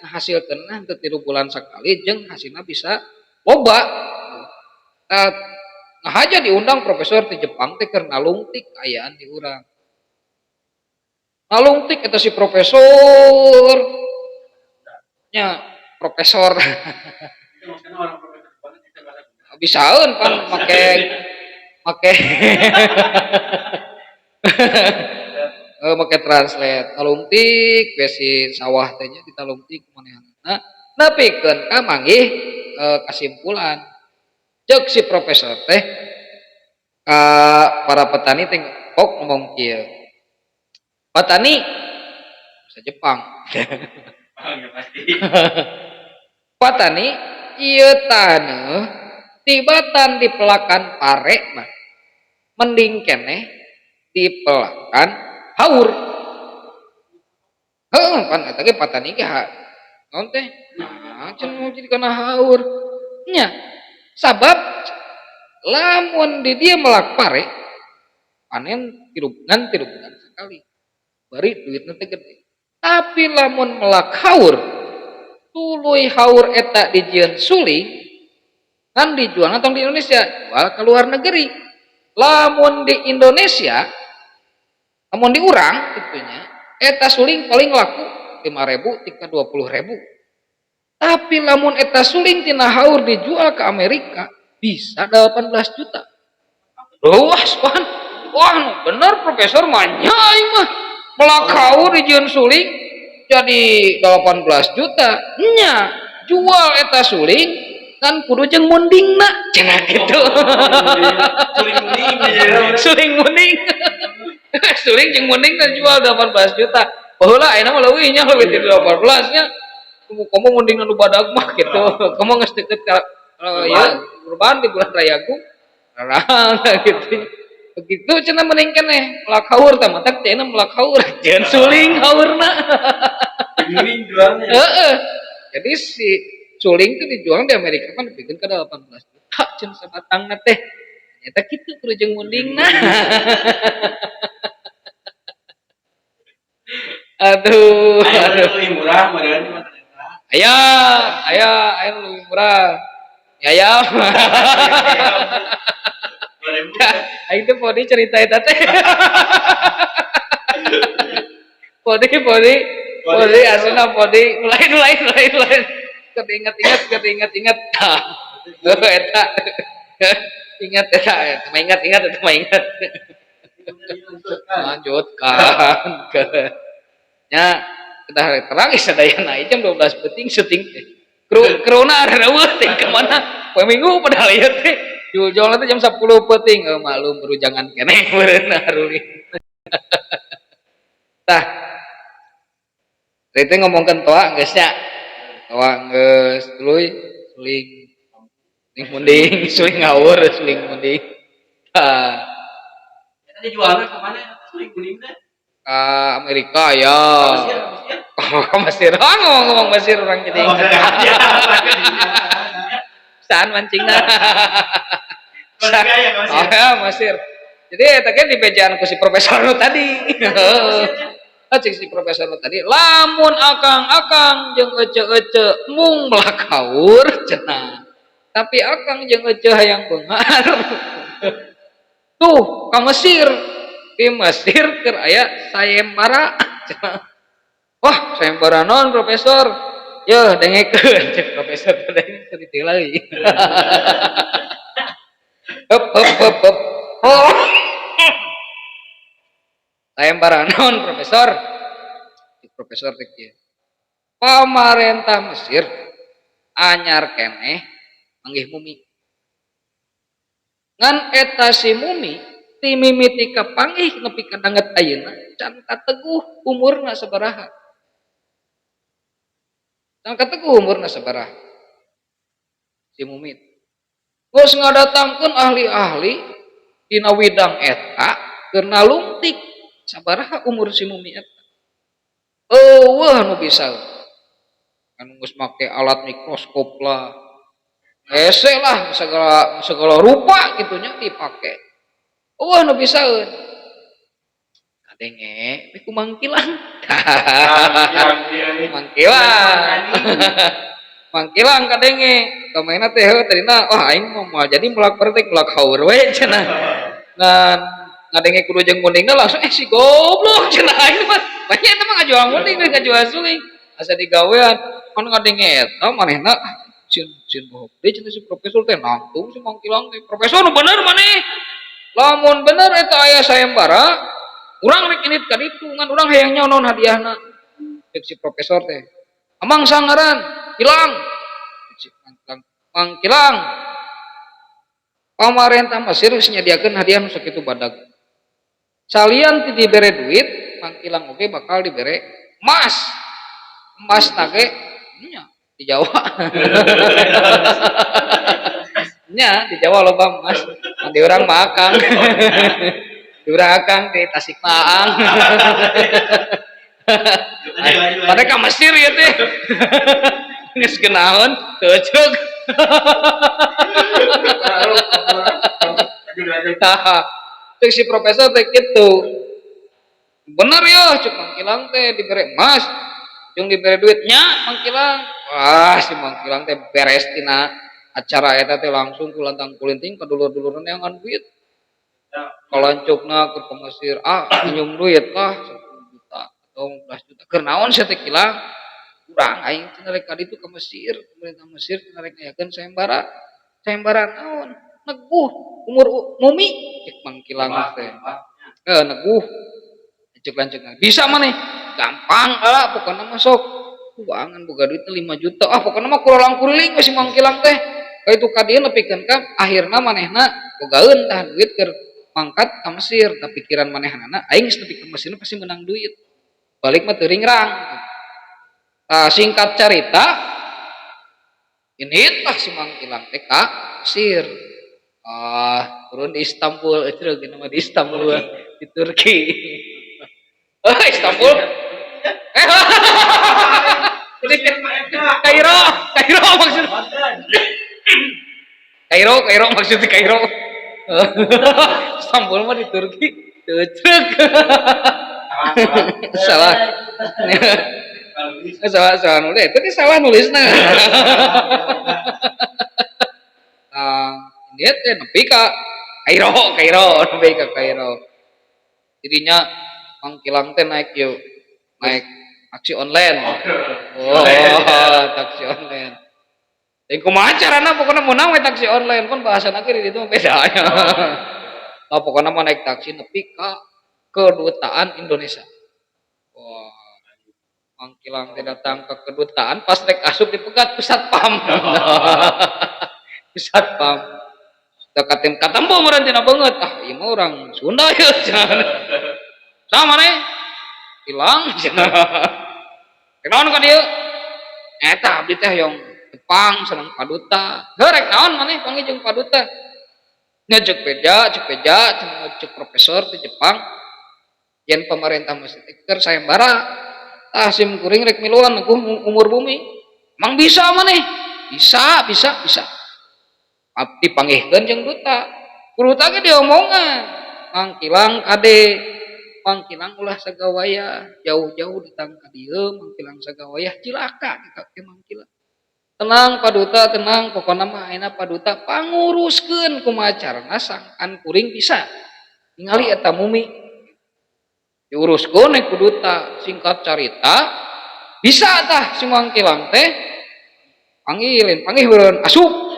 ngahasilkeunna teu 3 bulan sakali jeung hasilna bisa loba. Tah, naha diundang profesor ti Jepang teh keur nalungtik kaayaan di urang. Nalungtik eta si profesor nya, profesor. Itu maksudnya orang profesor banget bisa bahasa Sunda. Bisaeun pan make make make translate. Nalungtik we si sawah teh nya, ditalungtik ku manehanana nepikeun ka manggih kasimpulan. Ceuk si profesor teh ka para petani teh kok ngomong kieu. Petani bahasa Jepang. Oh, ya pasti. Petani, ieu taneuh tibatan dipelakan pare mah mending keneh dipelakan haur. Heuh, pan eta ge patani ge naon teh? Nah, cenah mau jadi kana haur. Nya, sabab lamun di dieu melak pare panen tilu ngan 3 bulan sekali. Bari duitna teh gede. Tapi lamun melak haur, tuluy haur eta dijieun suling kan dijual tong di Indonesia, jual ke luar negeri. Lamun di Indonesia, lamun di urang itunya, eta suling paling laku 5.000 tika 20.000. Tapi lamun eta suling tina haur dijual ke Amerika bisa 18 juta. Luas pan. Wah, nu bener profesor mah nya aing mah. Melak haur dijieun suling jadi 18 juta. Nya, jual eta suling kan kudu jeung mundingna cenah gitu. Suling munding aja. Suling munding. Suling jeung munding dan jual 18 juta. Baheula, ayeuna mah leuwih nya, leuwih ti 18 nya. Komo munding anu badag mah gitu. Komo geus deket ka ieu kurban di bulan Rayagung. Rarang gitu. Begitu cenah mending keneh melak haur tah, matak cenah melak haur jeung suling haurna. Munding jualnya. Heeh. Jadi si suling itu dijual di Amerika kan dibikin ke 18 juta cenah sabatangna teh. Ternyata kitu kudu jeung mundingna. Aduh, Ayo aduh. lebih murah modalnya mah ternyata. Aya, aya, aya nu leuwih murah. Mie ayam. 2000. Aing teh podi cerita eta teh. Podi, podi, podi aslina podi. Lain, lain, lain, lain. Keinget-inget, keinget-inget. Tah. Heuh eta. Ingat eta, eta mah ingat-ingat, eta mah ingat. Lanjutkan ke nya kita hari terang sadayana jam 12 peuting syuting teh. Kru kruna reueuh teh kemana? Poe Minggu padahal ieu teh. Jul-jul teh jam 10 peuting, maklum berujangan keneh meureun arulin. Tah. Teh teh ngomongkeun toa geus nya. Toa geus tuluy suling suling munding, suling ngawur, suling munding. Tah. Eta dijualna ka mana suling munding teh? Ka Amerika ya. Mesir, Mesir. Ke Mesir. Oh, ngomong-ngomong Mesir orang jadi Oh, ingat. iya. Saan mancingna? Keluarga ya ke Mesir. Oh ya, Mesir. Jadi eta ge dibejaan ku si profesor nu tadi. Cek si profesor tadi, lamun akang-akang jeung ece-ece mung melak haur cenah. Tapi akang jeung ece hayang beunghar. Tuh, ka Mesir. Di Mesir keur aya sayembara cenah. Wah, sayembara naon, Profesor? Yeuh, dengekeun cek profesor teh, cerita lagi. Hep hep hep hep. Oh. Sayembara naon, Profesor? Cek profesor teh kieu. Pamarentah Mesir anyar keneh manggih mumi. Ngan eta si mumi ti mimiti kapanggih nepi ka danget ayeuna can kateguh umurna sabaraha. Can kateguh umurna sabaraha. Si mumi. Geus ngadatangkeun ahli-ahli dina widang eta keur nalungtik sabaraha umur si mumi eta. Euweuh nu bisa. Anu geus make alat mikroskop lah. Hese lah segala segala rupa kitu nya dipake. Euweuh nu bisaeun. Kadenge we ku Mangkilang. Mangkilang. Mangkilang kadenge. Kamaena teh heuh tadina, wah, aing mah moal jadi melak pertek, melak haur we cenah. Ngan ngadenge kudu jeung mundingna langsung, eh, si goblok cenah, aing mah. Banyak eta mah ngajual munding we, ngajual suling. Asa digawean pan ngadenge eta manehna sieun sieun bohong deui cenah si profesor teh, nangtung si Mangkilang teh. Profesor, nu bener maneh. Lamun bener eta aya sayembara, urang rek indit ka ditu, ngan urang hayang nyaho naon hadiahna. Cek si profesor teh. Amang sangaran, Kilang. Cek si Mangkilang. Mangkilang. Pamarentah Mesir geus nyadiakeun hadiah nu sakitu badag. Salian ti dibere duit, Mangkilang oge bakal dibere emas. Emas ge nya di Jawa. Nya di Jawa loba emas. Di urang mah akang. Di urang akang, di Tasik mah aang. Pada ka Mesir ya teh. Geus kenaon, teu ceuk. Tah, cek si profesor teh kitu. Bener ya, cek Mangkilang teh dibere emas, jeung dibere duit nya Mangkilang. Wah, si Mangkilang teh beres tina acara eta teh langsung kulantang kulinting ka dulur-dulurna neangan duit. Kalancukna ke Mesir, ah, minjem duit lah 10 juta atau 15 juta. Keur naon sia teh, Kilang? Urang aing cenah rek ka ditu ka Mesir, pemerintah Mesir cenah rek ngayakeun sayembara. Sayembara naon? Neguh umur mumi cek Mangkilang teh. Eh, neguh. Cek lanceukna, bisa maneh? Gampang ah, pokona mah sok. Uangan boga duit 5 juta. Ah, pokona mah kulolang kuliling we si Mangkilang teh. Ka itu ka dieu nepikeun ka akhirna manehna bogaeun tah duit keur mangkat ka Mesir. Tah, pikiran manehnana, aing geus nepi ka Mesir pasti menang duit. Balik mah teu ringrang. Tah, singkat carita ini tah si Mangkilang teh ka Mesir. Ah, turun di Istanbul, euceuk mah di Istanbul, di Turki. Oh, Istanbul. Eh, Kairo, Kairo maksud. Kairo, Kairo maksudnya Kairo. Istanbul mah di Turki. Teuceuk. Salah. Salah salah nulis. Itu salah nulisna. Nah, ini teh nepi ka Kairo, Kairo, nepi ka Kairo. Jadinya Mangkilang teh naik yuk, naik taksi online. Oh, taksi online. Jadi kumaha carana, pokoknya mau we taksi online kan bahasa ge di ditu mah beda ya. Oh, pokoknya mau naik taksi nepi ka kedutaan Indonesia. Wah, Mangkilang teh datang ke kedutaan, pas rek asup dipegat ku satpam. Ku satpam. Da katem katempo meureun tina beungeut. Ah, ieu mah urang Sunda ya cenah. Sama maneh? Hilang cenah. Rek naon ka dieu? Eta abdi teh hoyong tepang sareng paduta. Heuh, rek naon maneh panggih jeung paduta? Nya ceuk beja, ceuk beja, cenah cek profesor di Jepang. Yen pemerintah Mesir teh keur sayembara. Tah, sim kuring rek miluan neguh umur bumi. Emang bisa maneh? Bisa, bisa, bisa. Abdi panggihkeun jeung duta. Ku duta ge diomongan. Mangkilang kade. Mang Kilang ulah sagawayah jauh-jauh datang ka dieu Mang Kilang sagawayah cilaka ka Mang Kilang. Tenang Pak Duta, tenang, pokona mah ayeuna Pak Duta panguruskeun kumaha carana sangkan kuring bisa ningali eta mumi. Diuruskeun ku duta, singkat carita bisa tah si Mang Kilang teh panggilin, panggil beureun asup.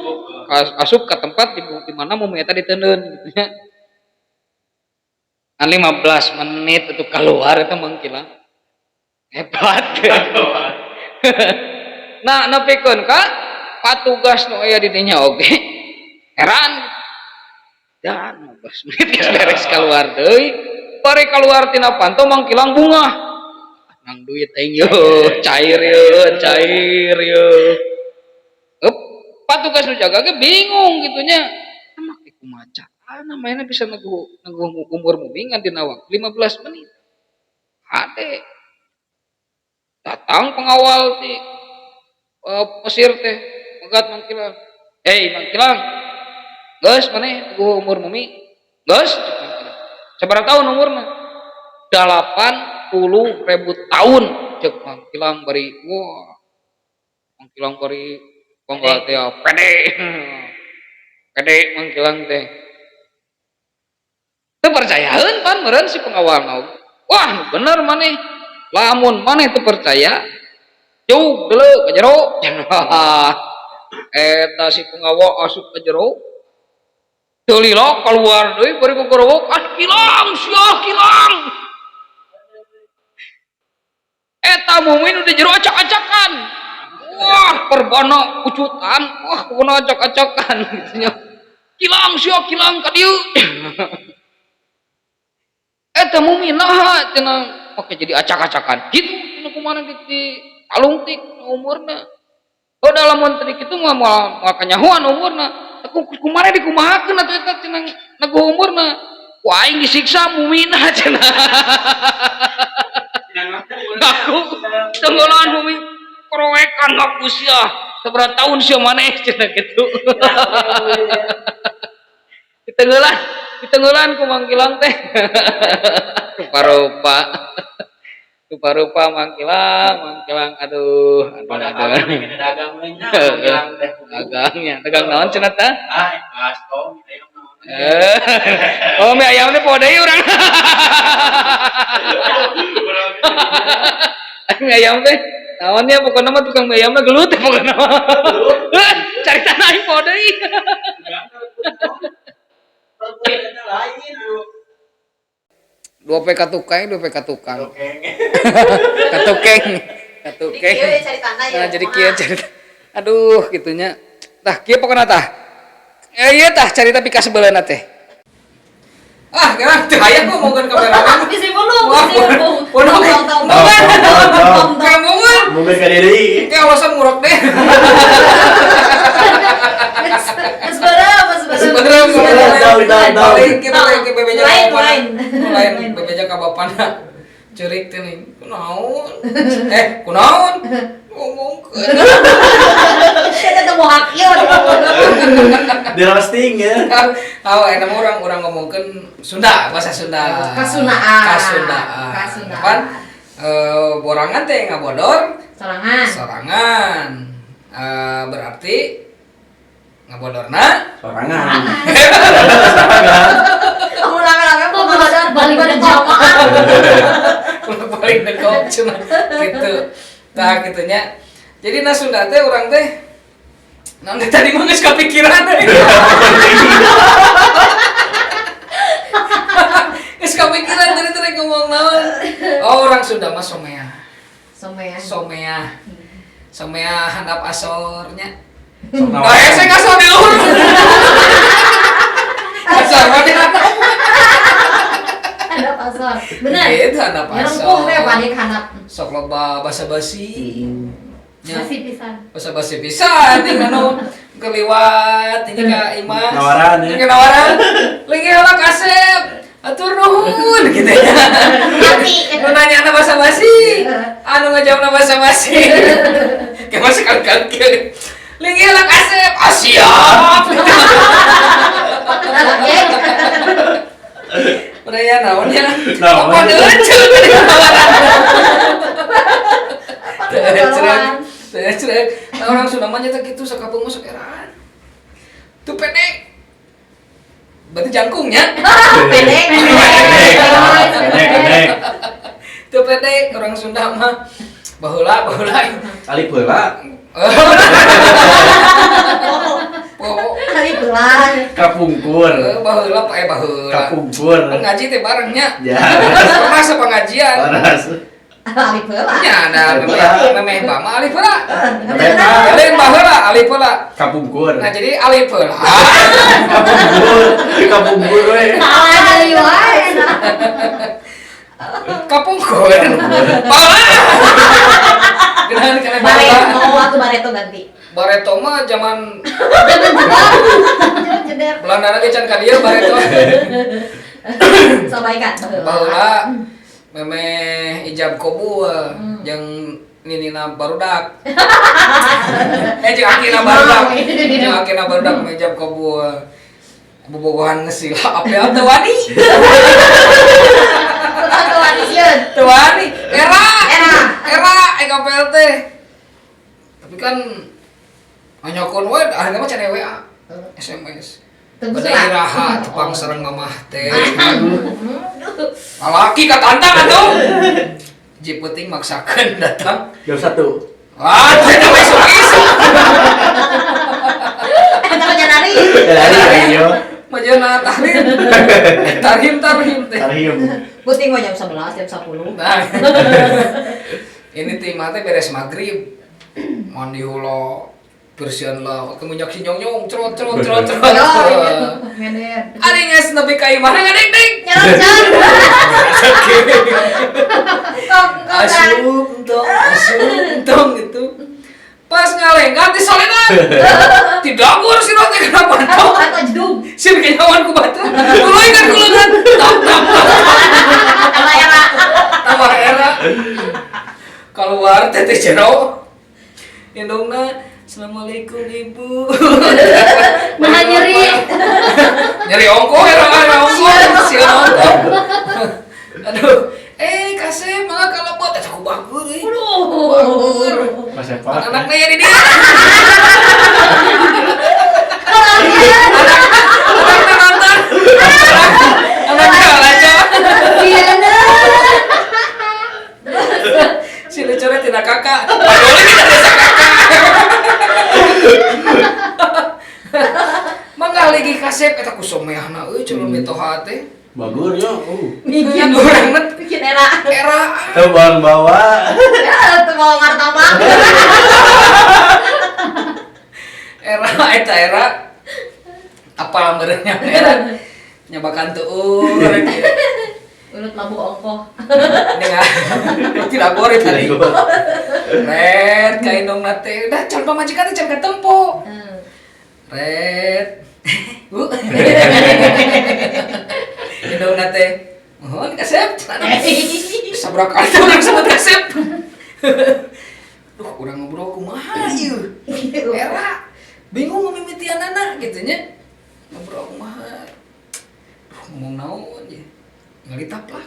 Asup ke tempat di mana mumi eta diteundeun gitu nya. Kan 15 menit itu keluar eta Mang Kilang. Hebat. Nah, nepikeun ka patugas nu aya di dinya oge heran. Dan 15 menit geus beres keluar deui. Bari keluar tina panto Mang Kilang bungah. Nang duit aing yo, cair yo, cair yo. Eup, patugas nu jaga ge bingung gitu nya. Make kumaha carana mainna bisa neguh neguh umur mumi ngan dina waktu 15 menit. Hade. Datang pengawal ti Mesir teh megat Mang Kilang. "Hei Mang Kilang, geus maneh neguh umur mumi? Geus," cek Mang Kilang. "Sabaraha tahun umurna?" 80.000 tahun cek Mang Kilang bari wah. Mang Kilang bari bangga teh pede. Pede Mang Kilang teh. Teu percayaeun pan meureun si pengawalna. "Wah, bener maneh. Lamun maneh teu percaya, jug deuleu ka jero." Eta si pengawal asup ka jero. Teu lila keluar deui bari gogorowok, "Ah Kilang, sia Kilang." Eta mumi nu di jero acak-acakan. Wah, perbana kucutan, wah pokona acak-acakan gitu nya. "Kilang sia Kilang ka dieu." Eta mumi naha cenah make jadi acak-acakan. Kitu cenah kumaha di talungtik umurna. Oh lamun tadi kitu mah moal kanyahoan umurna. Kumaha dikumahakeun atuh eta cenah neguh umurna. Ku aing disiksa mumina cenah. Ngaku tenggelan mumi prowekan ngaku sia. Sabaraha tahun sia maneh cenah kitu. Ditenggelan, ditenggelan ku Mang Kilang teh. Rupa-rupa. Rupa-rupa Mang Kilang, Mang Kilang aduh, aduh, Padahal aduh. mah dagang we nya Mang Kilang teh. Dagangnya, dagang naon cenah tah? Ah, baskom mie ayam naon. Eh. Oh, mie ayam teh poho deui urang. Mie ayam teh naon nya pokona mah tukang mie ayamna gelut teh pokona mah. Carita aing poho deui. Lain lu. 2 P katukang, 2 P katukang. Oke. Katukeng, katukeng. Jadi kieu caritana ya. Nah, jadi kieu cerita. Aduh, gitunya. Tah, kieu pokona tah. Eh, iya tah carita pikasebeleuna teh. Ah, kira teu hayang ngomongkeun kameramen. Bisi bunuh, Wah, bisi bunuh. bunuh. Tong, tong, Bukan. tong, tong. Kamungan. Mobil ka deui. Kayak alasan ngurek deh. Geus beureum, geus beureum. Beureum, Geus Tahu, tahu, tahu. Balik ke balik ke bebeja Lain, ka bapana. lain. Lain bebeja ka bapana. Ceurik teh nih. Kunaon? Eh, kunaon? Ngomongkeun. Eta teh mau hak ieu. Di roasting ya. Tahu enak mah urang urang ngomongkeun Sunda, bahasa Sunda. Kasundaan. Kasundaan. Kasundaan. Pan borangan teh ngabodor Sorangan. sorangan. Berarti ngabodorna Sorangan. Kamu lame-lame mau bodor balik ke jamaah. Paling dekop cenah gitu. Tah gitunya. Jadi na Sunda teh urang teh nanti tadi mah geus kapikiran. Geus kapikiran tadi teh ngomong naon. Oh, orang Sunda mah somea. Somea. Somea. Somea handap asornya. Sok Nah, hese ngasor di luhur. Asor mah di handap. Handap asor. Bener. Gitu handap Nyerempuh asor. teh panik handap. Sok loba basa-basi. Nya. Masih pisan. Basa-basi pisan ting anu keliwat ini ka Imas. Nawaran, ya. Ini nawaran. Lagi heula kasep. Atur nuhun gitu ya. Ngerti. Nu nanya na basa-basi. Anu ngajawabna basa-basi. Kayak masih kal-kal. Lagi heula kasep. Ah siap. Budaya naon ya? Naon? Apa lucu Apa Cerek. Nah, orang Sunda mah nya teh kitu sakapeung masuk eraan. Tuh pede. Berarti jangkungnya. Pendek. Pendek, pendek. Tuh pede orang Sunda mah. Baheula, baheula. Alip heula Oh, Kali pelan. kapungkur. baheula eh baheula. Kapungkur. Kan ngaji teh barengnya. Ya. Pernah sepengajian. Paras. Kali pelan. Nya ada Alif heula. memeh bama alif heula. Memeh. Lain baheula alif heula. Kapungkur. Nah jadi alif heula. Kapungkur. Kapungkur we. Salah dari wae. Kapungkur. Baheula. Genahan kana baheula. Bareto atau bareto ganti. Bareto mah zaman Jangan jeder. Belanda ge can ka dieu bareto. Sobaikan baheula. Baheula memeh ijab kabul jeung ninina barudak. Eh jeung akina barudak. Jeung akina barudak memeh ijab kabul. Bobogohan ngesila apel teu wani. Atau wani sieun. Teu wani. Era. Era. Era ek apel teh. Tapi kan nanyakeun we akhirnya mah can WA, SMS. Teu Bade surat. iraha tepang sareng mamah teh. Lalaki katantang atuh. Hiji peuting maksakeun datang. Jam 1. Wah, teh mah isuk-isuk. Eta mah janari. Dari ayo. Majana tahrim. Tarhim tarhim teh. Tarhim. Puting mah jam 11, jam 10. Nah. Ini tim teh beres maghrib. Mandi heula, bersihan lah, ke minyak si nyong-nyong, cerot cerot cerot cerot. Yo, ngeden. Ari geus nepi ka imah ngadeg-deg. Nyerocot. Kok kok Asup entong, asup entong gitu. Pas ngalengkan di solenan. Tidak gur si roti kena pantau. Atau jedug. Si kenyawan ku batu. Tuluy kan kulungan. Tap tap tap. Tambah era. Tambah era. Keluar teteh jero. Indungna, "Assalamualaikum Ibu." Nah nyeri. Nyeri ongko era era ongko, sieun ongko. Aduh, eh kasih malah kalau buat aku bagus euy. Bagus. Mas Eva. Anaknya ya di dia. Anaknya nonton. Anaknya laco. Iya. Si lucunya tidak kakak. Padahal kita desa kakak. Mangga lagi kasep eta ku someahna euy culun mitoha teh. Bagus yo. Bikin Urangna bikin era. era. Tuh bang bawa. Ya, tuh bawa martabak. Era eta era. Apa meureunnya era. Nyabakan tuur. Ulut labu ongkoh. Dengan tidak gore tadi. Red ka indungna teh dah can pamajikan teh can katempo. Red. Bu. Indungna teh mohon kasep. Sabaraha kali teh urang sebut kasep. Duh, urang ngobrol kumaha ieu? Era bingung mimitianana gitu nya. Ngobrol kumaha. Duh, ngomong naon ye. Ngalitaplak.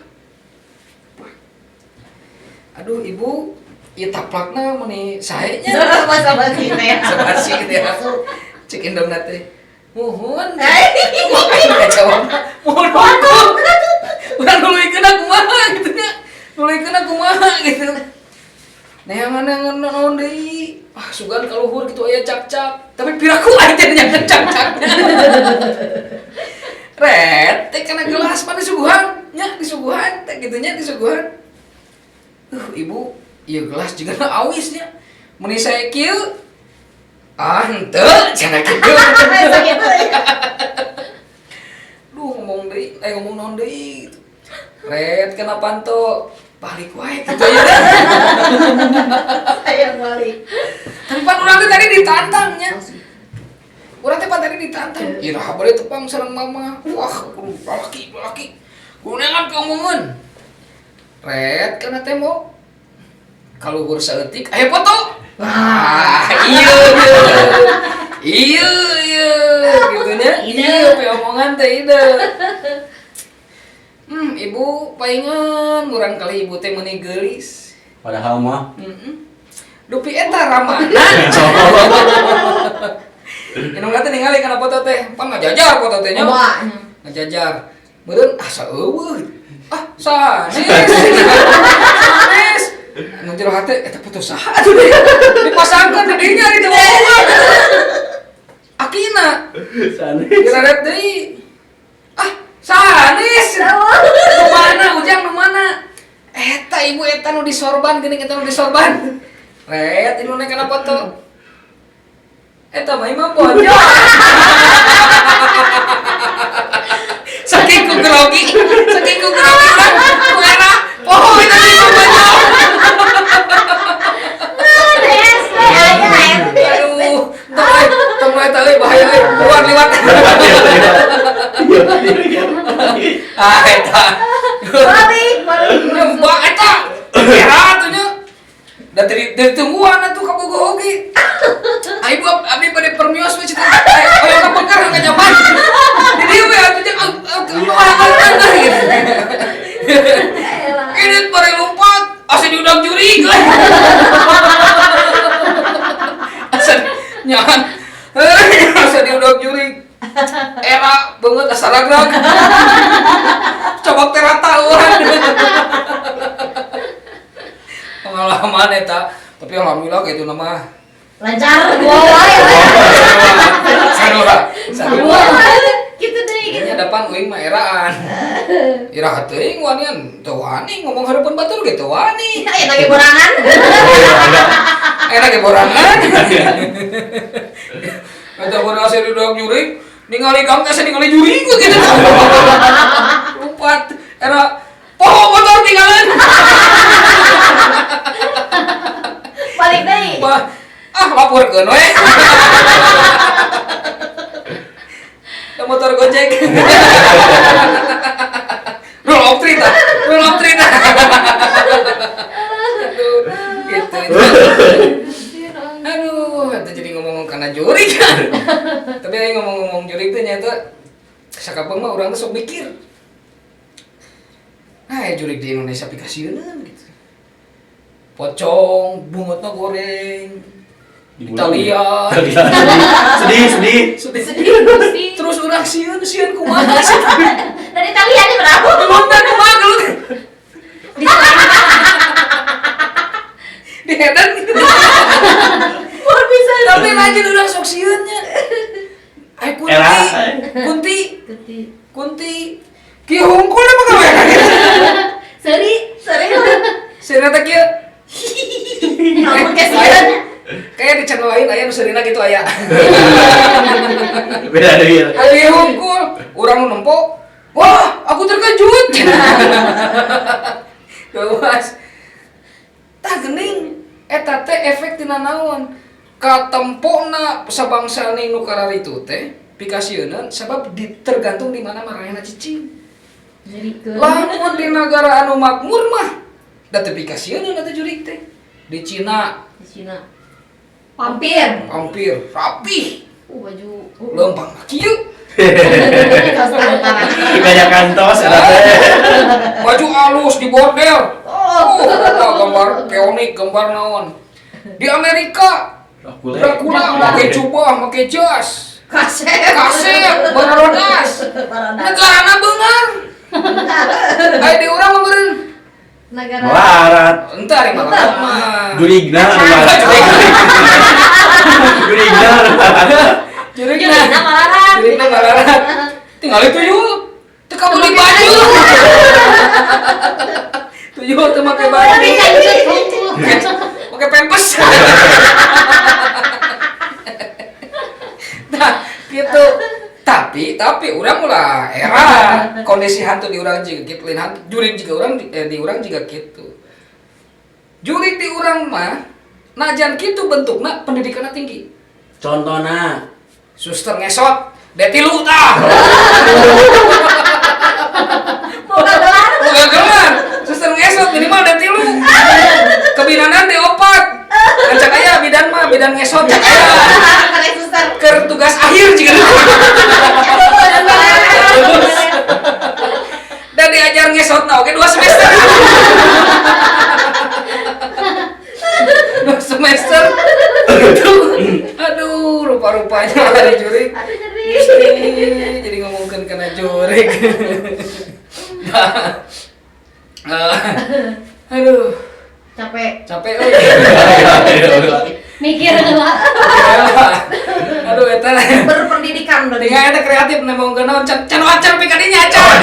Plak. Aduh, ibu, ieu taplakna meuni sae nya. Masa basi teh. Sabasi gitu ya. Cek indungna teh. Muhun. Wah, jawab. Muhun hukum. Urang nuluykeun kumaha gitu nya. Nuluykeun kumaha gitu. Neangan-neangan naon deui. Ah, sugan kaluhur gitu aya cak-cak. Tapi piraku aing teh nyakeun cak-caknya. Red, teh kana gelas mana disuguhan? Nya disuguhan teh kitu nya disuguhan. Ibu, ieu gelas juga na awis nya. Meuni sae kieu. Ah, henteu cenah kitu. Duh, ngomong deui, ngomong naon deui gitu. Red kana panto, balik wae kitu ya. Ayo balik. Tapi pan urang teh tadi ditantang nya. Urang teh pan tadi ditantang. Iraha bade tepang sareng mama. Wah, kudu lalaki, lalaki. Kudu neangan keomongan. Red kana tembok. Kaluhur saeutik aya foto. Wah, iya iya. Iya iya gitu nya. Iya, pe omongan teh ide. Ibu paingan murang kali ibu teh meuni geulis. Padahal mah Dupi eta ramana. Indung teh ningali kana foto teh, pan ngajajar foto teh nya. Ngajajar. Meureun ah saeuweuh. Ah sanes. Sanes. Nu jero hate eta foto saha atuh dipasangkeun di dinya di teu. Akina. Sanes. Diraret deui. Ah, sanes. Nu mana Ujang nu mana? Eta ibu eta nu disorban geuning eta nu disorban. Ret ini nu kana foto. Eta mah imah bojong. Saking ku grogi, saking ku grogi urang ku era poho eta imah bojong. Aduh, tong eta euy bahaya euy, keluar liwat. Ah eta. Balik, balik. Mbak eta. Era atuh nya. Da ditungguan atuh ka bogoh oge. Ibu abdi bade permios we cenah. Hoyong ka pekar ka nyaman. Di dieu we atuh jeung gitu. Ini bari lompat, asa diundang jurig. Asa nyahan. Asa diundang jurig. Era beungeut asa ragrag. Cobak teh rata eueuh. Pengalaman eta, tapi alhamdulillah gitu nama lancar. Wow. Sarua. Sarua. Gitu deh gitu. Nya depan uing mah eraan. Iraha teuing wanian teu wani ngomong hareupeun batur ge teu wani. Aya ge borangan. Aya ge borangan. Eta borangan asa diudag jurig, ningali gang teh asa ningali jurig we gitu. Lompat era poho motor tinggalan. Balik deui. Bah, ah laporkeun we. Da motor Gojek. Roll off tree tah. Roll off tree tah. Aduh, gitu itu. Aduh, itu jadi ngomong kana jurig. Tapi aing ngomong-ngomong jurig teh nyata sakapeung mah urang teh sok mikir. Nah, jurig di Indonesia pikasieun gitu. Pocong, bungutna goreng. Italia. Sedih, sedih. Sedih. Terus urang sieun, sieun kumaha sih? Dari Italia nih berapa? Gelut kumaha gelut. Di Eden. Mau bisa. Tapi lanjut urang sok sieun nya. Ai kunti. Kunti. Kunti. Ki hungkul apa gawe? Seri, seri. Seurina teh kieu. Namun kesian. Kayak di channel lain aya nu seurina gitu aya. Beda deui. Aya hungkul, urang nu nempo. Wah, aku terkejut. Tuas. Tah geuning eta teh efek tina naon? Katempona sabangsane nu kararitu teh pikasieuneun sabab tergantung di mana marahna cicing. Lamun di negara anu makmur mah da teu pikasieuneun atuh jurig teh. Di Cina. Di Cina. Pampir. Pampir, rapih. Baju leumpang mah kieu. Gaya kantos eta teh. Baju alus di bordel. Oh, gambar keonik, gambar naon. Di Amerika Dracula make jubah, make jas. Kasep. Kasep, barodas. Negarana beungar. Aya di urang mah meureun. Negara Melarat. Entar ari melarat mah. Jurigna melarat. Jurigna. Jurigna melarat. Jurigna melarat. Tinggal itu yuk. Teu kabeli baju. Tuyul teu make baju. Make pempes. Nah, gitu. Tapi urang ulah era kondisi hantu di urang juga gitu, lain hantu jurig juga urang di urang juga gitu. Jurig di urang mah najan kitu bentukna pendidikanna tinggi. Contohna suster ngesot, D3 tah. Boga gelar. Boga gelar. Suster ngesot minimal D3. Kebidanan D4. Kan cak aya bidan mah bidan ngesot cak aya. Keur tugas akhir juga. Eta diajar ngesotna oge 2 semester. 2 semester. Aduh, rupa-rupanya ada jurig. Aduh nyeri. Jadi ngomongkeun kana jurig. Aduh, Capek. capek euy. Mikir lah. Aduh eta. Berpendidikan berarti. Tinggal eta kreatif nembongkeun naon can can acan pika dinya acan.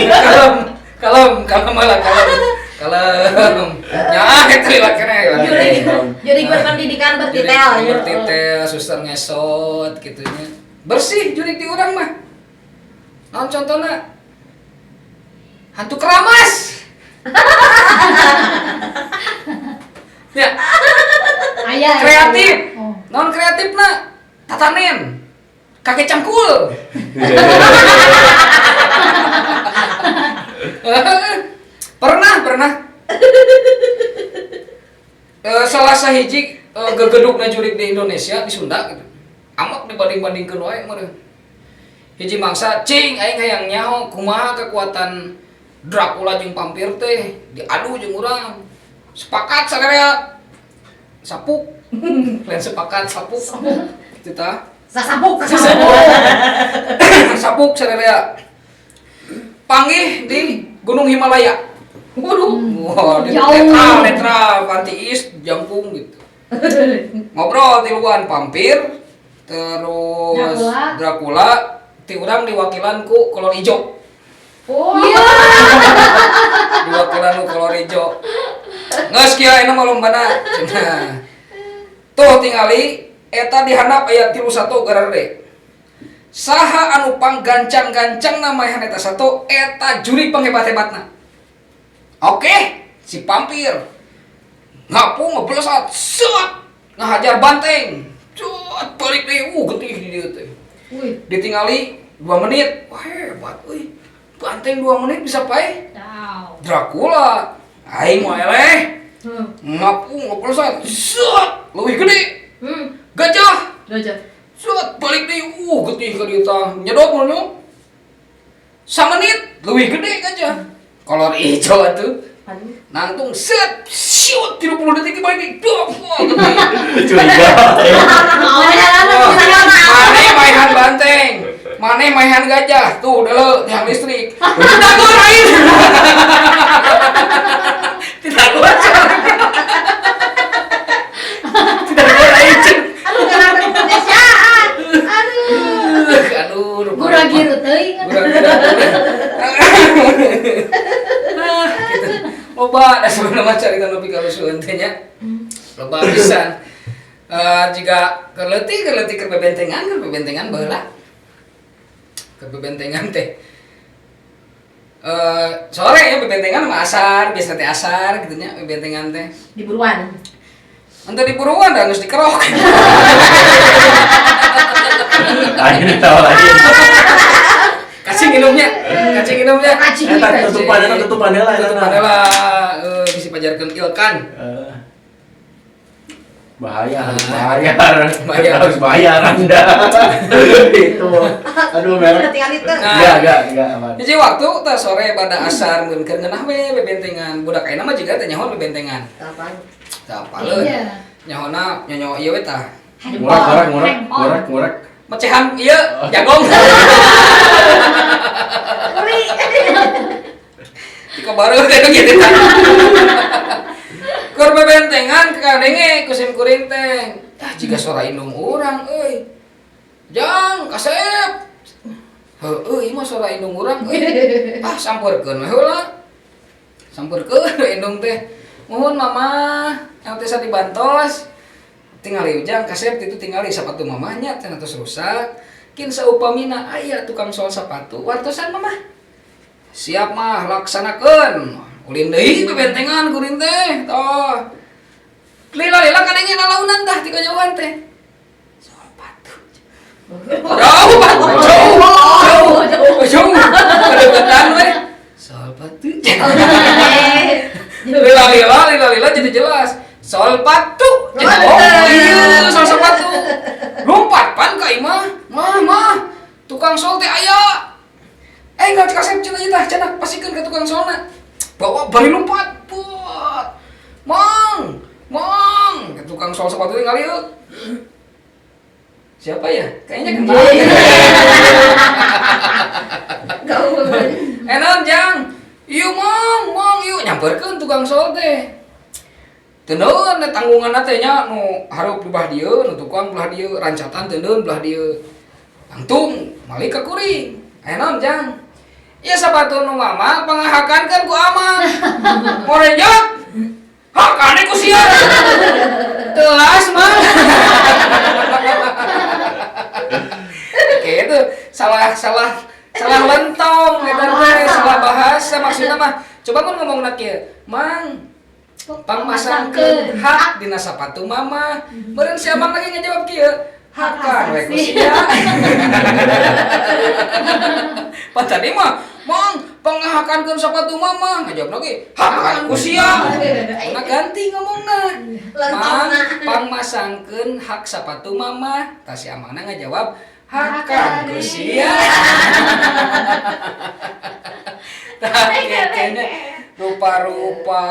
Kalem, kalem, kalem lah kalem. Kalem. Ya eta lila keneh. Jurig, jurig berpendidikan bertitel. Jurig bertitel, suster ngesot kitu nya. Bersih jurig di urang mah. Naon contohna? Hantu keramas. Ya, Ayah. kreatif. Oh. Non kreatifna tatanen. Kakek cangkul. Pernah. Salah sahiji gegedugna jurig di Indonesia di Sunda gitu. Amak dibanding-bandingkeun wae meureun. Hiji mangsa cing aing hayang nyaho kumaha kekuatan Dracula jeung vampir teh diadu jeung urang. Sepakat sadaya. Sapuk. Lain sepakat sapuk. Kitu tah. Sasapuk. Sapuk sadaya. Panggih di Gunung Himalaya. Waduh, wah, di Jauh. netral, anti-is, jangkung gitu. Ngobrol tiluan vampir, terus Dracula. Dracula, ti urang diwakilan ku kolor ijo. Oh. Iya. Diwakilan ku kolor ijo. Geus kieu ayeuna mah lombana. Cenah. Tuh tingali eta di handap aya 31 garerde. Saha anu panggancang-gancangna maehan eta satu eta jurig panghebat-hebatna. Oke, si vampir ngapung ngeblesat, set ngahajar banteng, cut balik deui, getih di dieu teh. Wih. Ditingali 2 menit, wah hebat euy. Banteng 2 menit bisa paeh. Tahu. Dracula, aing mah eleh. Ngapung ngeblesat, set leuwih gede. Gajah, Gajah. set balik deui, getih ka dieu tah. Nyedot mun samenit leuwih gede gajah. Kolor hijau atuh. Nangtung set shoot 30 detik balik deui. Dok, wah getih. Curiga. Maneh maehan banteng, maneh maehan gajah, tuh deuleu tiang listrik. Tidak aing. Tidak gocor. Tidak aing. Aduh, kenapa Indonesiaan? Aduh. Aduh, rupa-rupa. Gura-giru teuing. Gura-giru. Ah, gitu. Loba da sebenarnya carita nepi ka lusuhan teh nya. Loba pisan. Jika keur leutik keur bebentengan baheula. Keur bebentengan teh. Sore ya bebentengan mah asar, biasa teh asar gitu nya bebentengan teh. Di buruan. Ente di buruan dah geus dikerok. Akhirnya tahu lagi. Kacing minumnya, kacing minumnya. Kacing. Eta tutupan heula eta. Tutupan heula, bisi pajarkeun ilkan. Bahaya, harus bayar. Bayar. Harus bayar Anda. Itu. Aduh, merek. Udah tinggal itu. Nah. Enggak aman. Hiji waktu tah sore pada asar mun keur ngeunah we bebentengan. Budak ayeuna mah jiga teh nyaho bebentengan. Kapan? Tah apaleun. Iya. Nyahona nyonyo ieu we tah. Ngorek. Mecehan ieu jagong. Uri. Tiko baru teh gitu tah. Keur bebentengan kadenge ku sim kuring teh. Ah jiga sora indung urang euy. Jang kasep. Heueuh ieu mah sora indung urang euy. Ah sampeurkeun we heula. Sampeurkeun we indung teh. Muhun mama, yang teh dibantos. Tingali ujang kasep itu tingali sepatu mamahnya teh tos rusak. Kin saupamina aya tukang sol sepatu wartosan mamah. Siap mah laksanakeun. Ulin deui bebentengan kuring teh. Toh. Lila-lila kadenge lalaunan tah ti kajauhan teh. Sepatu. Jauh, Pak. Jauh. Jauh. Jauh. Kedeketan we. Sepatu. Lila-lila jadi jelas. Sol patu. Oh, iya, sol sepatu. Lompat pan ka imah. Mah, mah. Tukang sol teh aya. Enggak cek kasep cenah ieu tah, cenah pasikeun ka tukang solna. Bawa bari lompat. Buat. Mang, mang, ke tukang sol sepatu teh ngaliuk. Siapa ya? Kayaknya kenal. Gaul. Eh naon jang? Ieu mang, mang ieu nyamperkeun tukang sol teh. Teu naon tanggunganna teh nya nu hareup belah dieu, nu tukang belah dieu, rancatan teu belah dieu. Langtung malik ka kuring. Eh naon jang? Ieu sapatu nu mama pangahakankeun ku amang. Morenyot. Hakane ku sia. Telas mah. Gitu, salah salah salah lentong eta teh, salah bahasa maksudna mah. Coba mun ngomongna kieu, Mang, pangmasangkeun hak dina sapatu mama. Meureun si amang lagi ngejawab kieu, hakan we ku sia. Pan tadi mah, Mang, pangahakankeun sapatu mama, ngajawab lagi, hakan ku sia. Nah ganti ngomongna. Mang, pangmasangkeun hak sapatu mama. Tah si amangna ngajawab, hakan ku sia. Tah kayaknya rupa-rupa.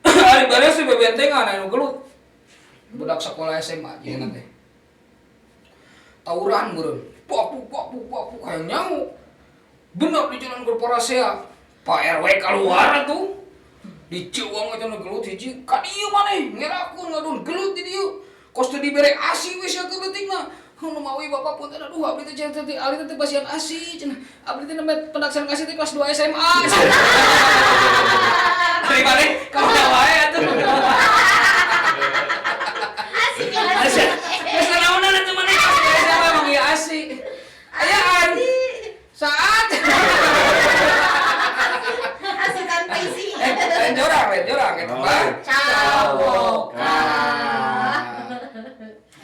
Ari beres si bebentengan anu gelut. Budak sekolah SMA jeung teh. Tawuran meureun. Pak puk pak puk pak puk hayang nyaho. Bener di jalan korporasi. Pak RW keluar atuh. Diciwang aja nu gelut hiji. Ka dieu maneh ngerakeun ngadun gelut di dieu. Kos teu dibere asi we sia teu leutikna. Nu mawi bapak punten aduh abdi teh cenah teh abdi teh basian asi cenah. Abdi teh nembe pendaksan kasih teh kelas 2 SMA. Ari maneh ka mana wae atuh. Asi Asi. Geus naonan atuh maneh kelas 2 SMA mah ieu asi. Ayaan. Saat. Asi tanpa isi. Lain jorang, eta mah. Cawoka.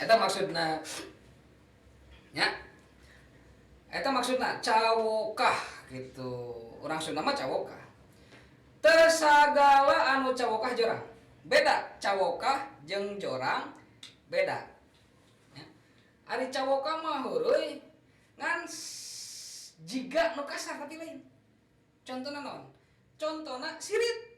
Eta maksudna nya. Eta maksudna cawokah gitu. Urang Sunda mah cawokah. Teu sagala anu cawokah jorang. Beda cawokah jeung jorang beda. Ya. Ari cawokah mah heureuy ngan jiga nu kasar tapi lain. Contohna naon? Contohna sirit.